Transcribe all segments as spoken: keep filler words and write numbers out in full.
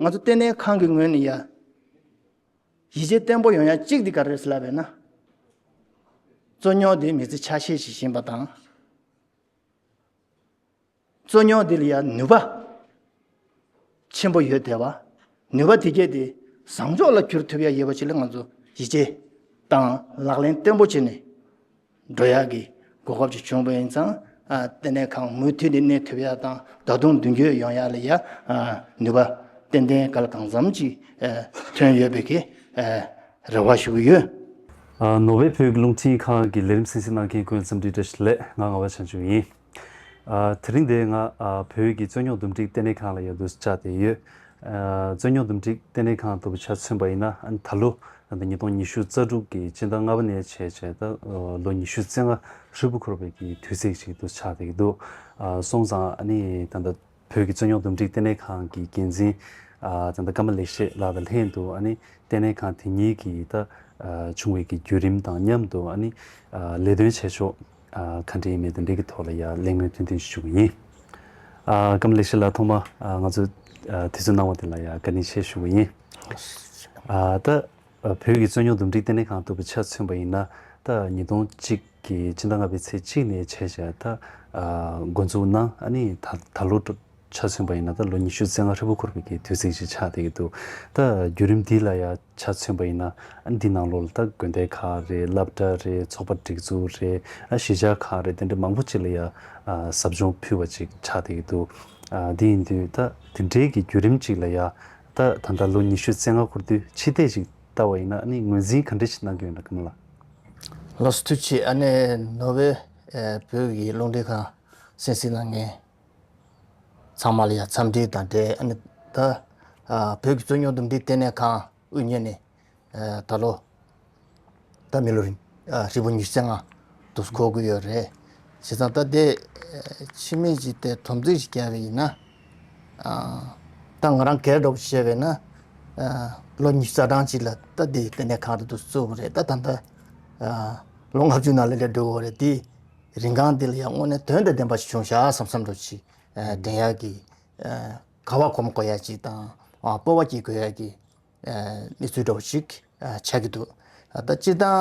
ང་ཚོ་ལྟེ་གནས་ཁང་གི་ངོས་ནས་ཡ། ཡིད་ཆེས་བརྟན་པོ་ཡོང་ཡ་གཅིག་དེ་ག་རེ་རེད་ཟེར་ལབ་པས་ན། རྩོད་རྙོག་དེ་མི་ཚེ་ཆ་ཤས་ཤིག་ཡིན་པ་དང་། རྩོད་རྙོག་འདི་ལ་ཡང་ནུས་པ་ཆེན་པོ་ཡོད་བསྡད་པ། ནུས་པ་དེ་གས་དེ་བཟང་ཕྱོགས་ལ་བསྒྱུར་ཐུབ་ཡ་ཡོད་པ་ཅིག་ལ་ང་ཚོ་ཡིད་ཆེས་དང་ལག་ལེན་བརྟན་པོ་བྱས་ནས་འགྲོ་ཡག་གི་གོ་སྐབས་ཅིག་བྱུང་བ་ཡིན་ཙང་། ཨ། ལྟེ་གནས་ཁང་མུ་མཐུད་ནས་གནས་ཐུབ་ཡ་དང་ད་དུང་མདུན་སྐྱོད་ཡོང་ཡ་ལ་ཡ། ཨ། ནུས་པ་ཏན་ཏན་ག་ལ་གང་འཚམ་ཅིག་ཨ། ཐོན་ཡོད་པའི་གི་ཨ། རེ་བ་ཞུ་གི་ཡོད། ཨ། ནོར་ཝེ་བོད་ཀྱི་རླུང་འཕྲིན་ཁང་གི་ལས་རིམ་གསན་གཟིགས་གནང་མཁན་སྐུ་ངོ་འཚམས་འདྲི་བཀྲ་ཤིས་བདེ་ལེགས། ང་ངག་དབང་བྱང་ཆུབ་ཡིན། ཨ། དེ་རིང་འདིར་ང་ཨ། བོད་ཀྱི་རྩོད་རྙོག་འདུམ་འགྲིག་ལྟེ་གནས་ཁང་ལ་ཡར་འདུག་སེ་བཅར་བསྡད་ཡོད། ཨ། རྩོད་རྙོག་འདུམ་འགྲིག་ལྟེ་གནས་ཁང་ལྟ་བུ་ཆ་མཚོན་པ་ཡིན་ན། ཨ་ནི་ད་ལོ་ད་ལྟ་ཉིས་སྟོང་ཉི་ཤུ་རྩ་དྲུག་གི་སྤྱི་ཟླ་ལྔ་པ་ནས་བྱས་བྱས་ད་ལོ་ཉི་ཤུ་རྩ་ལྔ་ཧྲིལ་པོ་འཁོར་བའི་གི་དུས་ཚིགས་ཤིག་ཏུ་ཆགས་བསྡད་ཀྱི་འདུག་ཨ། སོང་ཙང་ཨ་ནི་ད་ལྟ་བོད་ཀྱི་རྩོད་རྙོག་འདུམ་འགྲིག་ལྟེ་གནས་ཁང་གི་འགན་འཛིན། ཨ། ད་ལྟ་ཀརྨ་ལེགས་བཤད་ལགས་དང་ལྷན་དུ། ཨ་ནི་ལྟེ་གནས་ཁང་དེ་ཉིད་ཀྱི་ད་ཨ། བྱུང་བའི་གི་བརྒྱུད་རིམ་དང་མཉམ་དུ། ཨ་ནི་ཨ། ལས་དོན་བྱེད་ཕྱོགས་ཨ། ག་འདྲ་ཡིན་མིན་དེ་འདྲའི་གི་ཐོག་ལ་ཡང་གླེང་མོལ་ཐུང་ཐུང་ཞིག་ཞུ་གི་ཡིན། ཨ། ཀརྨ་ལེགས་བཤད་ལགས། ཐོག་མར་ཨ། ང་ཚོ་ཨ། དུས་ཚོད་གནང་བ་དེ་ལ་ཡང་བཀའ་དྲིན་ཆེ་ཞུ་གི་ཡིན། ཨ། ད་ཨ། བོད་ཀྱི་རྩོད་རྙོག་འདུམ་འགྲིག་ལྟེ་གནས་ཁང་ལྟ་བུ་ཆ་མཚོན་པ་ཡིན་ན། ད་ཉིས་སྟོང་གཅིག་གི་སྤྱི་ཟླ་ལྔ་པའི་ཚེས་གཅིག་ནས་བྱས་བྱས་ད་ཨ། འགོ་འཛུགས་གནང་། ཨ་ནི་ད་ད་ལོ་ཆ་མཚོན་པ་ཡིན་ན་ད་ལོ་ཉི་ཤུ་རྩ་ལྔ་ཧྲིལ་པོ་འཁོར་བའི་གི་དུས་ཚིགས་ཤིག་ཆགས་བསྡད་ཀྱི་འདུག་ད་བརྒྱུད་རིམ་འདི་ལ་ཡང་ཆ་མཚོན་པ་ཡིན་ན། ཨ། འདི་ནང་ལོགས་ལ་ད་དགོན་སྡེ་ཁག་རེད། སློབ་གྲྭ་རེད། ཚོགས་པ་སྒྲིག་འཛུགས་རེད། ཨ། གཞིས་ཆགས་ཁག་རེད། དེ་འདྲ་མང་པོ་ཅིག་ལ་ཡང་ཨ། ཟབ་སྦྱོང་ཕུལ་བ་ཅིག་ཆགས་བསྡད་ཀྱི་འདུག་ཨ། འདི་ཡིན་དུས་ད་དེ་འདྲའི་གི་བརྒྱུད་རིམ་ཅིག་ལ་ཡང་ད་ད་ལྟ་ལོ་ཉི་ཤུ་རྩ་ལྔ་འཁོར་དུས་ཕྱི་བལྟས་ཅིག་ལྟ་བ་ཡིན་ན། ཨ་ནི་ངོས་འཛིན་ག་འདྲ་ཞིག་གནང་གི་ཡོད་ན། ཀརྨ་ལགས། ལགས་སོ། ཐུགས་རྗེ་ཆེ། ཨ་ནི་ནོར་ཝེ་ཨ། བོད་ཀྱི་རླུང་འཕྲིན་ཁང་གསན་གཟིགས་གནང་མཁན་ཚང་མ་ལ་ཡང་འཚམས་འདྲི་དང་འབྲེལ། ཨ་ནི་ད་ཨ། བོད་ཀྱི་རྩོད་རྙོག་འདུམ་འགྲིག་ལྟེ་གནས་ཁང་དབུ་བརྙེས་ནས་ཨ། ད་ལོ་ད་མི་ལོ་རིང་ཨ། ཧྲིལ་པོ་ཉི་ཤུ་རྩ་ལྔ་དུ་འཁོར་གྱི་ཡོད་རེད། བྱས་ཙང་ད་དེ་ཨ། ཕྱི་མིག་ཅིག་དེ་དོམ་ཚིག་ཅིག་བརྒྱབ་པ་ཡིན་ན། ཨ། ད་ང་རང་སྒེར་འདྲ་པོ་བཤད་པས་ན། ཨ། ལོ་ཉི་ཤུ་རྩ་གྲངས་ཅིག་ལ་ད་དེ་ལྟེ་གནས་ཁང་རེ་འདུག་བཙུགས་པ་རེད། ད་ད་ལྟ་ཨ། ལོ་ལྔ་བཅུ་ནང་ལ་སླེབས་འགྲོ་གི་རེད། དེ་རིན་གོང་དེ་ལ་ཡང་དངོས་གནས་དོན་དང་ལྡན་པ་ཞིག་བྱུང་ཤག་བསམ་བསམ་འདྲ་ཅིག་ཨ། དྲན་ཡག་གི་ཨ། དགའ་བ་སྒོམ་དགོས་ཡ་ཅིག་དང་། ཨ། སྤོབས་པ་སྐྱེ་དགོས་ཡ་གི་ཨ། གནས་ཚུལ་འདྲ་པོ་ཞིག་ཨ། ཆགས་ཀྱི་འདུག་ཨ། ད་སྤྱིར་བཏང་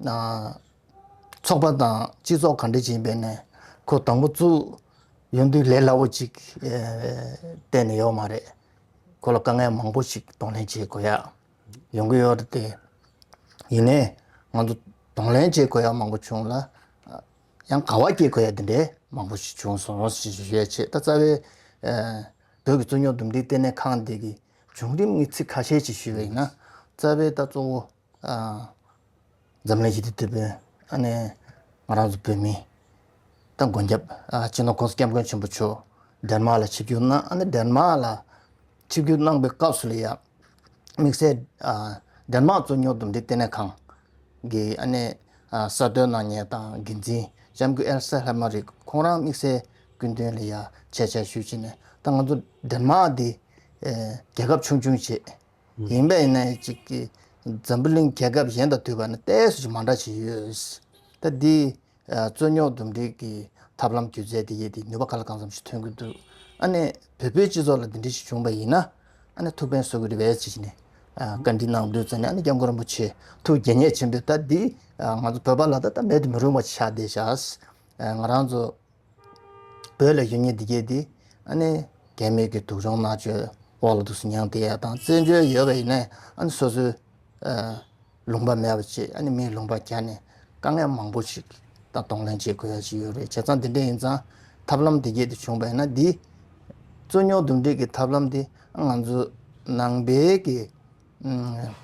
ཨ། ཚོགས་པ་དང་སྤྱི་ཚོགས་ག་འདྲ་ཅིག་ཡིན་པའི་ནས་ཁོ་དང་པོ་བཙུགས་ཡོང་དུས་ལས་སླ་པོ་ཅིག་ཨ། གཏན་ནས་ཡོད་མ་རེད། ཁོ་ལ་དཀའ་ངལ་མང་པོ་ཞིག་གདོང་ལེན་བྱེད་དགོས་ཡ་ཡོང་གི་ཡོད་རེད་དེ། ཡིན་ནའི་ང་ཚོ་གདོང་ལེན་བྱེད་དགོས་ཡ་མང་པོ་བྱུང་ལ། ཡང་དགའ་བ་སྐྱེ་དགོས་ཡ་དེ་འདྲའི་མང་པོ་ཞིག་བྱུང་སོང་ཞེས་ཞུ་ཡ་བྱེད། ད་རྩ་བའི་ཨ། བོད་ཀྱི་རྩོད་རྙོག་འདུམ་འགྲིག་ལྟེ་གནས་ཁང་འདི་གི་བྱུང་རིམ་ངས་ཚིག་ཁ་ཤས་ཅིག་ཞུས་པ་ཡིན་ན། རྩ་བའི་ད་གཙོ་བོ་ཨ། འཛམ་གླིང་ཞི་བདེ་དེད་དཔོན། ཨ་ནི་ང་རང་ཚོ་བོད་མི་ད་མགོན་སྐྱབས་ཨ། སྤྱི་ནོར་༸གོང་ས་༸སྐྱབས་མགོན་ཆེན་པོ་མཆོག་ཌེན་མཱག་ལ་ཆིབས་བསྒྱུར་གནང་། ཨ་ནི་ཌེན་མཱག་ལ་ཆིབས་བསྒྱུར་གནང་པའི་སྐབས་སུ་ལ་ཡ། དམིགས་བསལ་ཨ། ཌེན་མཱག་རྩོད་རྙོག་འདུམ་འགྲིག་ལྟེ་གནས་ཁང་གི་ཨ་ནི་ཨ། གསར་གཏོད་གནང་མཁན་དང་འགན་འཛིན་ལྕམ་སྐུ་ཨེལ་ས་ལྷ་མ་རི་ཁོང་རང་དམིགས་བསལ་སྐུ་མདུན་ལ་ཡ་ཆེད་བཅར་ཞུས་བྱས་ནས། ད་ང་ཚོ་ཌེན་མཱག་འདི་ཨ། རྒྱལ་ཁབ་ཆུང་ཆུང་ཅིག་ཡིན་པས་ན། ཅིག་གི་འཛམ་བུ་གླིང་རྒྱལ་ཁབ་གཞན་དང་བསྡུར་བ་ན་ཏོག་ཙམ་ཅིག་མ་འདྲ་ཅིག་ཡོད། ད་འདི་ཨ། རྩོད་རྙོག་འདུམ་འགྲིག་གི་ཐབས་ལམ་སྒྱུ་རྩལ་དེ་ཡས་དེ་ནུས་པ་ག་ལ་གང་འཚམ་ཞིག་ཐོན་གྱི་འདུག་ཨ་ནི་བོད་པའི་སྤྱི་ཚོགས་ལ་འདི་འདྲ་ཞིག་བྱུང་བ་ཡིན་ན། ཨ་ནི་ཐུགས་ཕན་གསོས་ཀྱི་རེད་པས་ཟེར་ནས་ཨ། བཀའ་འདྲི་གནང་དུས་ཙམ་ནས། ཨ་ནི་སྐྱབས་མགོན་རིན་པོ་ཆེ་ཐུགས་དགྱེས་མཉེས་ཆེན་པོས། ད་འདི་ཨ། ང་ཚོ་བོད་པ་ལ་ད་ད་མེད་དུ་མི་རུང་བ་ཆགས་བསྡད་ཤག་ཨ། ང་རང་ཚོ་བོད་ལ་ཡོད་མཁན་འདི་གས་འདི་ཨ་ནི་རྒྱ་མི་གི་སྡུག་སྦྱོང་མནར་གཅོད་འོག་ལ་འདུག་སེ་མྱངས་བསྡད་ཡ་དང་། བཙན་བྱོལ་ཡོད་པ་ཡིན་ནའི་ཨ་ནི་སོ་སོའི་ཨ། ལུང་པ་མེད་པ་བྱས། ཨ་ནི་མིའི་ལུང་པ་བརྒྱབ་ནས་དཀའ་ངལ་མང་པོ་ཞིག་ད་གདོང་ལེན་བྱེད་དགོས་ཡ་ཞིག་ཡོད་རེད། བྱས་ཙང་འདི་འདྲ་ཡིན་ཙང་ཐབས་ལམ་འདི་གས་འདི་བྱུང་བ་ཡིན་ན། འདི་རྩོད་རྙོག་འདུམ་འགྲིག་གི་ཐབས་ལམ་འདི་ང་ཚོ་ནང་པའི་གི་ཨ།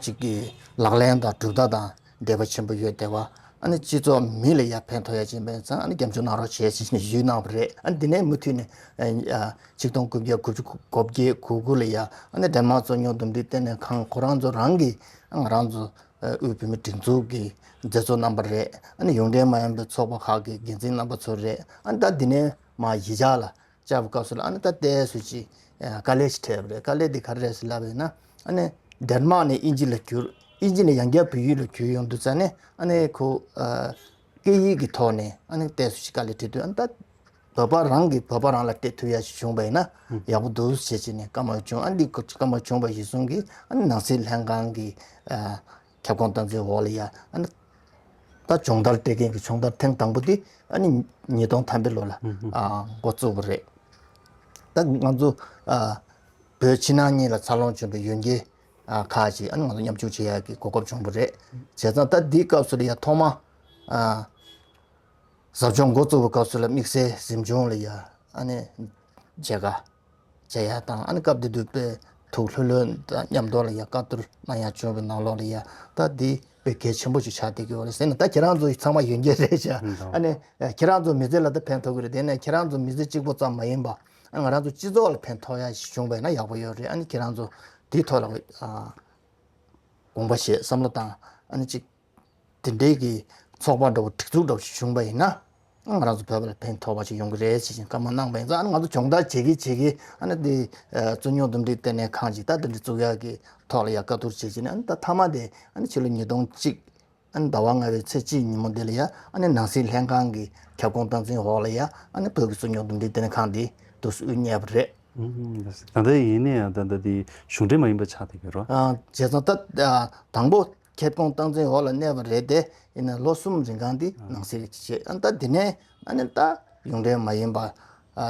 ཅིག་གི་ལག་ལེན་དང་གྲུབ་མཐའ་དང་འབྲེལ་བ་ཆེན་པོ་ཡོད་བསྡད་པ། ཨ་ནི་སྤྱི་ཚོགས་མི་ལ་ཡ་ཕན་ཐོགས་ཡ་ཅིག་ཡིན་པ་ཡིན་ཙང་། ཨ་ནི་རྒྱབ་སྐྱོར་གནང་རོགས་བྱེད་ཅེས་ཞུས་གནང་བ་རེད། ཨ་ནི་འདི་ནས་མུ་མཐུད་ནས་ཨ། ཆིག་སྟོང་དགུ་བརྒྱ་དགུ་བཅུ་གོ་བརྒྱད་གོ་དགུ་ལ་ཡ། ཨ་ནི་ཌེན་མཱག་རྩོད་རྙོག་འདུམ་འགྲིག་ལྟེ་གནས་ཁང་ཁོ་རང་ཚོ་རང་གི་ང་རང་ཚོ་དབུས་བོད་མི་སྒྲིག་འཛུགས་ཀྱི་མཛད་གཙོ་རྣམ་པ་རེད། ཨ་ནི་ཡོངས་འབྲེལ་མ་ཡིན་པའི་ཚོགས་པ་ཁག་གི་འགན་འཛིན་རྣམ་པ་ཚོ་རེད། ཨ་ནི་ད་འདི་ནས་མར་གཞིས་ཆགས་ལ་བཅར་བའི་སྐབས་སུ་ལ། ཨ་ནི་ད་ལྟའི་སུ་ཅིག་ཨ། དཀའ་ལས་ཤིག་འཕྲད་པ་རེད། དཀའ་ལས་འདི་ག་རེ་རེད་ཟེར་ལབ་པ་ཡིན་ན། ཨ་ནི་ཌེན་མཱག་ནས་དབྱིན་ཇི་ལ་བསྒྱུར། དབྱིན་ཇི་ནས་ཡང་བསྐྱར་བོད་ཡིག་ལ་བསྒྱུར་ཡོང་དུས་ཙ་ནས། ཨ་ནི་ཁོ་ཨ། སྐད་ཡིག་གི་ཐོག་ནས་ཨ་ནི་ཏོག་ཙམ་ཞིག་དཀའ་ལས་འཕྲད་དུས། ཨ་ནི་ད་ བོད་པ་རང་གིས་བོད་པ་རང་ལ་སྤྲད་ཐུབ་ཡ་ཞིག་བྱུང་བ་ཡིན་ན་ཡག་པོ་འདུག་ཟེར་བྱས་ནས་བཀའ་མོལ་བྱུང་། ཨ་འདི་བཀའ་མོལ་བྱུང་བ་གཞིར་བཟུང་གིས་ཨ་ནི་ནང་སྲིད་ལྷན་ཁང་གི་ཨ་ཁྱབ་ཁོངས་སྟངས་འཛིན་འོག་ལ་ཡ་ཨ་ནི་ད་སྦྱོང་བརྡར་སྤྲད་མཁན་གྱི་སྦྱོང་བརྡར་ཐེངས་དང་པོ་དེ་ཨ་ནི་ཉིས་སྟོང་ཐམ་པའི་ལོ་ལ་ཨ་འགོ་བཙུགས་པ་རེད། ད་ང་ཚོ་ཨ་བོད་ཕྱི་ནང་གཉིས་ལ་འཚར་ལོངས་བྱུང་བའི་ཡོན་གྱི་ཨ་ཁག་ཅིག་ཨ་ནི་ང་ཚོ་མཉམ་ཞུགས་བྱེད་ཡག་གི་གོ་སྐབས་བྱུང་བ་རེད། བྱས་ཙང་ད་འདིའི་སྐབས་སུ་ལ་ཡ་ཐོག་མ་ཨ་ཟབ་སྦྱོང་འགོ་བཙུགས་པའི་སྐབས་སུ་ལ་དམིགས་བསལ་གཟིམ་ཆུང་ལ་ཡ་ཨ་ནི་མཇལ་ཁ་བྱེད་ཡ་དང་ཨ་ནི་སྐབས་དེ་དུས་དཔེ་ཐུགས་ལྷོད་ལྷོད་དང་མཉམ་དུ་ལ་ཡ་བཀའ་བསྡུར་གནང་ཡ་བྱུང་བའི་ནང་ལོགས་ལ་ཡ་ད་འདི་དཔེ་གལ་ཆེན་པོ་ཞིག་ཆགས་བསྡད་ཀྱི་ཡོད་རེད་ཟེར་ན། ད་ཁྱེད་རང་ཚོ་ཚང་མ་ཡོན་གྱི་རེད་ཤག་ཨ་ནི་ཁྱེད་རང་ཚོ་མི་ཚེ་ལ་ད་ཕན་ཐོགས་ཀྱི་རེད། དེ་ནས་ཁྱེད་རང་ཚོ་མི་ཚེ་གཅིག་པོ་ཙམ་མ་ཡིན་པ་ཨ་ང་རང་ཚོ་སྤྱི་ཚོགས་ལ་ཕན་ཐོགས་ཡ་ཞིག་བྱུང་བ་ཡིན་ན་ཡག་པོ་ཡོད་རེད། ཨ་ནི་ཁྱེད་རང་ཚོ་དེའི་ཐོག་ལ་ཨ་དགོངས་པ་བཞེས་བསམ་བློ་བཏང་ཨ་ནི་གཅིག་དེ་འདྲའི་གི་ཚོགས་པ་འདྲ་བོ་སྒྲིག་འཛུགས་འདྲ་བོ་ཞིག་བྱུང་བ་ཡིན་ན་ང་རང་ཚོ་བོད་པ་ལ་ཕན་ཐོགས་པ་ཞིག་ཡོང་གི་རེད་ཟེར་བཞིན་བཀའ་མོལ་གནང་བ་ཡིན་ཙང་། ཨ་ནི་ང་ཚོ་སྦྱོང་བརྡར་བྱེད་ཀྱི་བྱེད་ཀྱི་ཨ་ནི་དེ་རྩོད་རྙོག་འདུམ་འགྲིག་ལྟེ་གནས་ཁང་ཅིག་ད་དེ་འདྲ་བཙུགས་ཡག་གི་ཐོག་ལ་ཡ་བཀའ་བསྡུར་བྱེད་ཀྱི་ནི་ཨ་ནི་ད་མཐའ་མ་དེ་ཨ་ནི་ཕྱི་ལོ་ཉིས་སྟོང་གཅིག་ཨ་ནི་ཟླ་བ་ལྔ་པའི་ཚེས་གཅིག་ཉིན་མོ་འདི་ལ་ཡ་ཨ་ནི་ནང་སྲིད་ལྷན་ཁང་གི་ཁྱབ་ཁོངས་སྟངས་འཛིན་འོག་ལ་ཡ་ཨ་ནི་བོད་ཀྱི་རྩོད་རྙོག་འདུམ་འགྲིག་ལྟེ་གནས་ཁང་འདི་འདུག་སེ་དབུ་བརྙེས་པ་རེད། ད་ལྟ་ཡིན་ན་ཡང་ད་ལྟ་དེ་གཞུང་འབྲེལ་མ་ཡིན་པ་ཆགས་བསྡད་ཡོད་རེད། ཨ་བྱས་ཙང་ད་ཨ་དང་པོ་ཁྱབ་ཁོངས་སྟངས་འཛིན་འོག་ལ་གནས་པ་རེད་དེ། ཡིན་ན་ལོ་གསུམ་རིང་གང་འདི་ནང་སྲིད་བྱས། ཨ་ད་དེ་ནས་ཨ་ནི་ད་གཞུང་འབྲེལ་མ་ཡིན་པ། ཨ་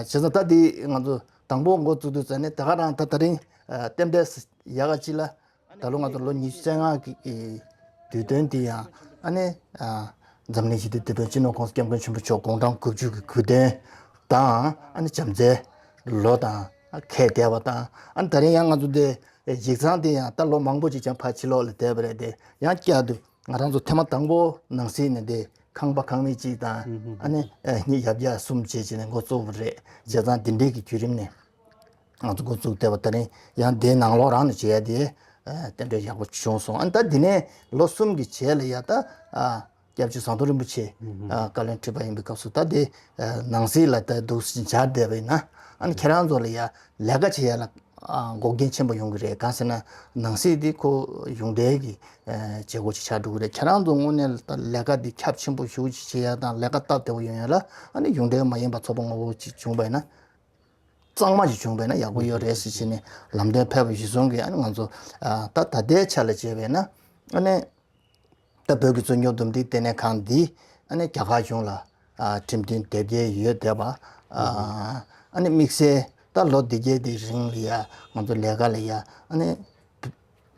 བྱས་ཙང་ད་འདི་ང་ཚོ་དང་པོ་འགོ་བཙུགས་དུས་ཙ་ནས་ད་ག་རང་ད་ད་རིང་ཨ་རྟེན་འབྲེལ་ཡག་ག་ཅིག་ལ་ད་ལོ་ང་ཚོ་ལོ་ཉི་ཤུ་རྩ་ལྔ་གི་དུས་སྟོན་འདི་ཡང་ཨ་ནི་ཨ་འཛམ་གླིང་ཞི་བདེ་དེད་དཔོན་སྤྱི་ནོར་༸གོང་ས་༸སྐྱབས་མགོན་ཆེན་པོ་མཆོག་དགུང་གྲངས་དགུ་བཅུ་གི་གོ་སྟོན་དང་ཨ་ནི་བྱམས་བརྩེའི་ལོ་དང་ཁེལ་བསྡད་པ་དང་། ཨ་ནི་ད་རིང་ཡང་ང་ཚོ་འདི་ཡིག་ཚང་འདི་ཡང་ད་ལོ་མང་པོ་ཅིག་ཀྱང་ཕར་ཕྱི་ལོགས་ལ་བསྡད་པ་རེད་དེ། ཡང་བསྐྱར་དུ་ང་རང་ཚོ་ཐེངས་མ་དང་པོ་ནང་སྲིད་ནས་དེ་ཁང་པ་ཁང་མིག་གཅིག་དང་ཨ་ནི་གཉིས་ཡར་རྒྱས་གསུམ་བྱས་བྱས་ནས་འགོ་བཙུགས་པ་རེད། བྱས་ཙང་དེ་འདྲའི་གི་བརྒྱུད་རིམ་ནས་ང་ཚོ་འགོ་བཙུགས་བསྡད་པ་ད་རིང་ཡང་དེའི་ནང་ལོགས་རང་ནས་བྱས་ཏེ་རྟེན་འབྲེལ་ཡག་པོ་བྱུང་སོང་། ཨ་ནི་ད་དེ་ནས་ལོ་གསུམ་གྱི་རྗེས་ལ་ཡ་ད་སྐྱབས་རྗེ་ཟམ་གདོང་རིན་པོ་ཆེ་བཀའ་བློན་ཁྲི་པ་ཡིན་པའི་སྐབས་སུ་ད་དེ་ནང་སྲིད་ལ་ད་འདུག་སེ་སྦྱར་བསྡད་པ་ཡིན་ན་ཨ་ནི་ཁྱེད་རང་ཚོ་ལ་ཡ་ལས་ཀ་བྱེད་ཡ་ལ་འགོག་རྐྱེན་ཆེན་པོ་ཡོང་གི་རེད། གང་ཟེར་ན་ནང་སྲིད་འདི་ཁོ་གཞུང་འབྲེལ་གྱི་བྱེད་སྒོ་ཅིག་ཆགས་འགྲོ་གི་རེད། ཁྱེད་རང་ཚོ་དངོས་གནས་ལ་ད་ལས་ཀ་འདི་ཁྱབ་ཆེན་པོ་ཞེ་པོ་ཅིག་བྱེད་ཡ་དང་ལས་ཀ་སྟབས་བདེ་པོ་ཡོང་ཡ་ལ་ཨ་ནི་གཞུང་འབྲེལ་མ་ཡིན་པ་ཚོགས་པ་དངོས་པོ་ཅིག་བྱུང་བ་ཡིན་ན། གཙང་མ་ཞིག་བྱུང་བས་ན་ཡག་པོ་ཡོད་རེད་ཟེར་བྱས་ནས་ལམ་སྟོན་ཕེབས་པ་གཞིར་བཟུང་གིས་ཨ་ནི་ང་ཚོ་ཨ་ད་ད་ལྟའི་ཆ་ལ་བྱས་པས་ན་ཨ་ནི་ད་བོད་ཀྱི་རྩོད་རྙོག་འདུམ་འགྲིག་ལྟེ་གནས་ཁང་འདི་ཨ་ནི་རྒྱ་གར་གཞུང་ལ་ཨ་ཁྲིམས་མཐུན་དེབ་སྐྱེལ་ཡོད་བསྡད་པ། ཨ་ཨ་ནི་དམིགས་བསལ་ད་ལོ་འདི་བརྒྱད་འདི་རིང་ལ་ཡ་ང་ཚོ་ལས་ཀ་ལ་ཡ་ཨ་ནི་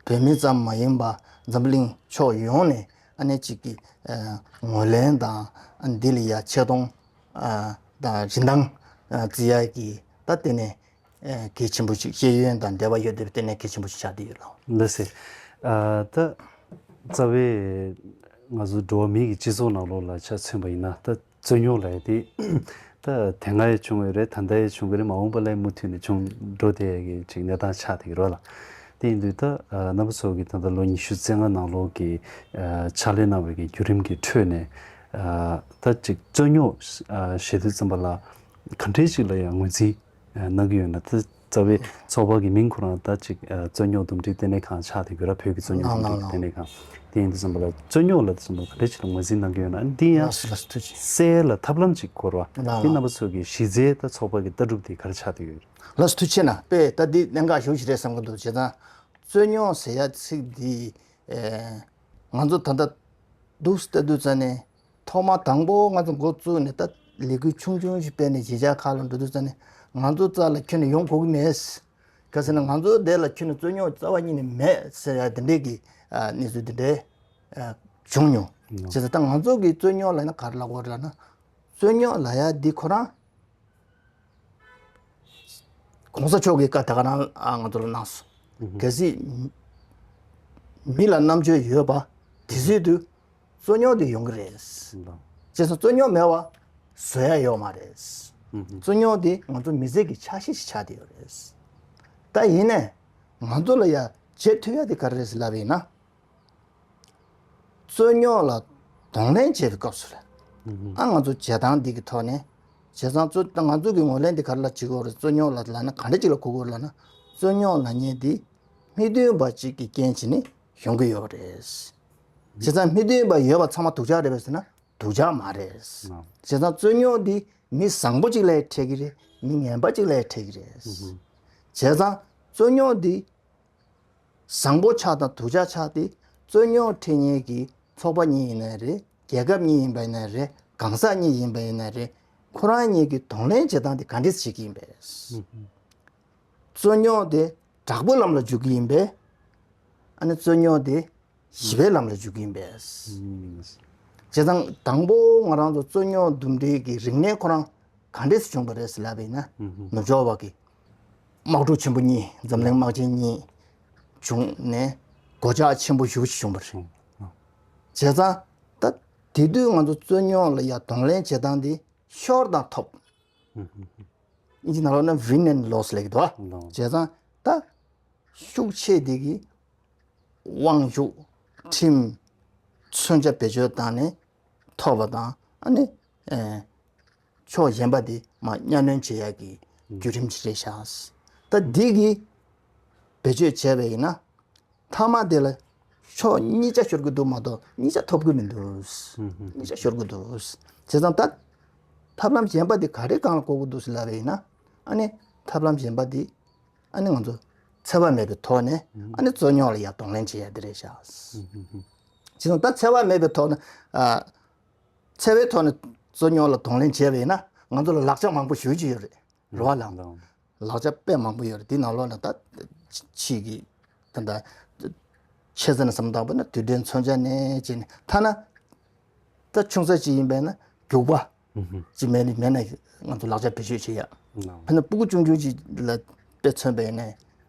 བོད་མི་ཙམ་མ་ཡིན་པ་འཛམ་གླིང་ཕྱོགས་ཡོངས་ནས་ཨ་ནི་གཅིག་གི་ཨ་ངོས་ལེན་དང་ཨ་འདི་ལ་ཡ་ཆེ་མཐོང་ཨ་དང་རིན་ཐང་ཨ་བརྩི་ཡ་གི་ད་ལྟེ་གནས་ཨ་གལ་ཆེན་པོ་ཞིག་ཤེས་ཡོན་དང་འབྲེལ་བ་ཡོད་བསྡད་པའི་ལྟེ་གནས་གལ་ཆེན་པོ་ཞིག་ཆགས་བསྡད་ཡོད་ལགས། ལགས་སེ། ཨ་ད་རྩ་བའི་ང་ཚོ་འགྲོ་བ་མིའི་གི་སྤྱི་ཚོགས་ནང་ལོགས་ལ་ཆ་མཚོན་པ་ཡིན་ན་ད། རྩོད་རྙོག་ལབ་ཡ་དེ་ད་དེ་སྔ་ཡང་བྱུང་ཡོད་རེད། ད་ལྟ་ཡང་བྱུང་གི་རེད། མ་འོངས་པ་ལ་ཡང་མུ་མཐུད་ནས་བྱུང་འགྲོ་བསྡད་ཡ་གི་ཅིག་གནས་སྟངས་ཆགས་བསྡད་ཀྱི་རེད་ལ། དེ་ཡིན་དུས་ད་ཨ་རྣམ་པ་ཚོ་གིས་ད་ལྟ་ལོ་ཉི་ཤུ་རྩ་ལྔ་ནང་ལོགས་ཀྱི་ཨ་ཕྱག་ལས་གནང་བའི་གི་བརྒྱུད་རིམ་གྱི་ཁྲོད་ནས་ཨ་ད་ཅིག་རྩོད་རྙོག་ཨ་ཞེས་དུས་ཙམ་པ་ལ་ག་འདྲའི་ཅིག་ལ་ཡང་ངོས་འཛིན་ཨ་གནང་གི་ཡོད་ན། ད་རྩ་བའི་ཚོགས་པ་གི་མིང་ཁོ་རང་ད་ཅིག་ཨ་རྩོད་རྙོག་འདུམ་འགྲིག་ལྟེ་གནས་ཁང་ཆགས་བསྡད་ཀྱི་ཡོད་ར། བོད་ཀྱི་རྩོད་རྙོག་འདུམ་འགྲིག་ལྟེ་གནས་ཁང་། དེ་ཡིན་དུས་ཙམ་པ་ལ་རྩོད་རྙོག་ལ་དེ་ཙམ་པ་ག་འདྲ་ཅིག་ལ་ངོས་འཛིན་གནང་གི་ཡོད་ན། འདི་ཡང་ལགས་སོ་ལགས་སོ་ཐུགས་རྗེ་ཆེ། སེལ་ལ་ཐབས་ལམ་ཅིག་དགོས་ར། ལགས་འདི་ལགས། རྣམ་པ་ཚོ་གི་གཞི་རྩའི་ད་ཚོགས་པ་གི་ལྟ་གྲུབ་དེ་ག་རེ་ཆགས་བསྡད་ཡོད། ལགས་སོ་ཐུགས་རྗེ་ཆེ་གནང་། དཔེ་ད་འདི་གནད་འགག་ཞེ་པོ་ཅིག་རེད་བསམ་གི་འདུག་བྱས་ཙང་རྩོད་རྙོག་ཟེར་ཡ་ཚིག་འདི་ཨེ་ང་ཚོ་ད་ལྟ་འདུག་སེ་ལྟ་དུས་ཙ་ནས་ཐོག་མ་དང་པོ་ང་ཚོ་འགོ་བཙུགས་ནས་ད་ལས་འགུལ་ཆུང་ཆུང་ཞིག་སྤེལ་ནས་གཞིས་ཆགས་ཁག་ལ་འགྲོ་དུས་ཙ་ནས་ང་ཚོ་རྩ་ལ་ཁྱོན་ནས་ཡོང་དགོས་ཀྱི་མེད། ག་ཟེར་ན་ང་ཚོ་འདི་ལ་ཁྱོན་ནས་རྩོད་རྙོག་རྩ་བ་ཉིད་ནས་མེད་ཟེར་ཡ་དེ་འདྲས་ཀྱི་ཨ་གནས་ཚུལ་དེ་འདྲས་ཨ་བྱུང་མྱོང་། ཡོང་། བྱས་ཙང་ད་ང་ཚོ་གི་རྩོད་རྙོག་ལབ་ན་ག་རེ་ལབ་དགོས་རེད་ལབ་ན། རྩོད་རྙོག་ལབ་ཡ་འདི་ཁོ་རང་གོང་ས་མཆོག་གིས་བཀའ་ད་ག་རང་ཨ་ང་ཚོ་ལ་གནང་སོང་། ཡོང་། གལ་སྲིད་མི་ལ་རྣམ་དཔྱོད་ཡོད་པ་དེ་སྲིད་དུ་རྩོད་རྙོག་དེ་ཡོང་གི་རེད། ལགས། བྱས་ཙང་རྩོད་རྙོག་མེད་པ་བཟོ་ཡ་ཡོད་མ་རེད། ཨུ་ཧུ། རྩོད་རྙོག་དེ་ང་ཚོ་མི་ཚེ་གི་ཆ་ཤས་ཤིག་ཆགས་བསྡད་ཡོད་རེད། ད་ཡིན་ནའི་ང་ཚོ་ལ་ཡ་བྱེད་ཐུབ་ཡ་དེ་ག་རེ་རེད་ཟེར་ལབ་པ་ཡིན་ན། རྩོད་རྙོག་ལ་གདོང་ལེན་བྱེད་པའི་སྐབས་སུ་རེད། ཨུ་ཧུ། ཨ་ང་ཚོ་བྱེད་སྟངས་འདི་གི་ཐོག་ནས་བྱས་ཙང་རྩོད་ད་ང་ཚོ་གི་ངོས་ལེན་དེ་ག་རེ་ལ་བྱེད་དགོས་རེད། རྩོད་རྙོག་ལ་ལབ་ན་ག་འདྲ་ཅིག་ལ་གོ་དགོས་རེད་ལབ་ན། རྩོད་རྙོག་ལབ་མཁན་དེ་མི་མཐུན་པ་ཅིག་གི་རྐྱེན་བྱས་ནས་ཡོང་གི་ཡོད་རེད། བྱས་ཙང་མི་མཐུན་པ་ཡོད་པ་ཚང་མ་སྡུག་ཅག་རེད་པས་ཟེར་ན་སྡུག་ཅག་མ་རེད། ཨ། བྱས་ཙང་རྩོད་རྙོག་འདི་ མི་བཟང་པོ་གཅིག་ལ་ཡང་འཕྲད་ཀྱི་རེད། མི་ངན་པ་གཅིག་ལ་ཡང་འཕྲད་ཀྱི་རེད། བྱས་ཙང་རྩོད་རྙོག་འདི་བཟང་པོ་ཆགས་དང་སྡུག་ཅག་ཆགས་དེ་རྩོད་རྙོག་འཕྲད་མཁན་གྱི་ཚོགས་པ་གཉིས་ཡིན་ན་རེད། རྒྱལ་ཁབ་གཉིས་ཡིན་པ་ཡིན་ན་རེད། གང་ཟག་གཉིས་ཡིན་པ་ཡིན་ན་རེད། ཁོ་རང་གཉིས་ཀྱི་གདོང་ལེན་བྱེད་སྟངས་དེ་ག་འདྲས་བྱེད་ཀྱི་ཡིན་པས། རྩོད་རྙོག་དེ་དྲག་པོའི་ལམ་ལ་འཇུག་གི་ཡིན་པས། ཨ་ནི་རྩོད་རྙོག་དེ་ཞི་བའི་ལམ་ལ་འཇུག་གི་ཡིན་པས། བྱས་ཙང་དང་པོ་ང་རང་ཚོ་རྩོད་རྙོག་འདུམ་འགྲིག་གི་རིག་གནས་ཁོ་རང་ག་འདྲས་སུ་བྱུང་བ་རེད་ཟེར་ལབ་པ་ཡིན་ན། ནུབ་ཕྱོགས་པ་གི་དམག་འཁྲུག་ཆེན་པོ་གཉིས། འཛམ་གླིང་དམག་ཆེན་གཉིས་བྱུང་ནས་གོད་ཆག་ཆེན་པོ་ཞེ་པོ་ཞིག་བྱུང་བ་རེད། བྱས་ཙང་ད་དེ་དུས་ང་ཚོ་རྩོད་རྙོག་ལ་ཡ་གདོང་ལེན་བྱེད་སྟངས་དེ་ཤོར་དང་ཐོབ། ཨིན་ཇི་ནང་ལོགས་ན་win and loss ལབ་ཀྱི་འདུག་བ། བྱས་ཙང་ད་ཤུགས་ཆེ་དེ་གི་དབང་ཤུགས། ཁྲིམས། མཚོན་ཆ་བེད་སྤྱོད་བཏང་ནས་ཐོབ་པ་དང་། ཨ་ནི་ཨེ་ཕྱོགས་གཞན་པ་དེ་མར་གཉའ་གནོན་བྱེད་ཡག་གི་བརྒྱུད་རིམ་ཅིག་རེད་ཤག་ད་འདི་གི་བེད་སྤྱོད་བྱས་པ་ཡིན་ན། མཐའ་མ་དེ་ལ་ཕྱོགས་གཉིས་ཆ་ཤོར་གི་འདུག་མ་གཏོགས་གཉིས་ཆ་ཐོབ་གི་མི་འདུག་གཉིས་ཆ་ཤོར་གི་འདུག་བྱས་ཙང་ད་ཐབས་ལམ་གཞན་པ་དེ་ག་རེ་སྒང་ལ་བཀོལ་གི་འདུག་ཟེར་ལབ་པ་ཡིན་ན། ཨ་ནི་ཐབས་ལམ་གཞན་པ་དེ་ཨ་ནི་ང་ཚོ་འཚེ་བ་མེད་པའི་ཐོག་ནས་ཨ་ནི་རྩོད་རྙོག་ལ་ཡ་གདོང་ལེན་བྱེད་ཡ་དེ་རེད་ཤག་བྱས་ཙང་ད་འཚེ་བ་མེད་པའི་ཐོག་ནས། ཨ། འཚེ་བའི་ཐོག་ནས་རྩོད་རྙོག་ལ་གདོང་ལེན་བྱས་པ་ཡིན་ན་ང་ཚོ་ལ་ལག་ཆ་མང་པོ་ཞེ་པོ་ཅིག་ཡོད་རེད། རེད་བ་ལགས། ལག་ཆ་དཔེ་མང་པོ་ཡོད་རེད། དེ་ནང་ལོགས་ནས་ད་ཕྱི་གི་ད་ལྟ་ཆེ་ཚད་ནས་བསམ་བཏང་བ་ན་དུས་དྲན་མཚོན་ཆ་ནས་བྱས་ནས། ཐ་ན་ད་ཆུང་ས་ཅིག་ཡིན་པས་ན་རྒྱུག་པ་ཅིག་མེད་ནས་མེད་ན་ང་ཚོ་ལག་ཆ་བེད་སྤྱོད་བྱེད་ཡ། ཕན་ན་སྤུ་གུ་ཆུང་ཆུང་ཅིག་ལ་དཔེ་མཚོན་པ་ཡིན་ན།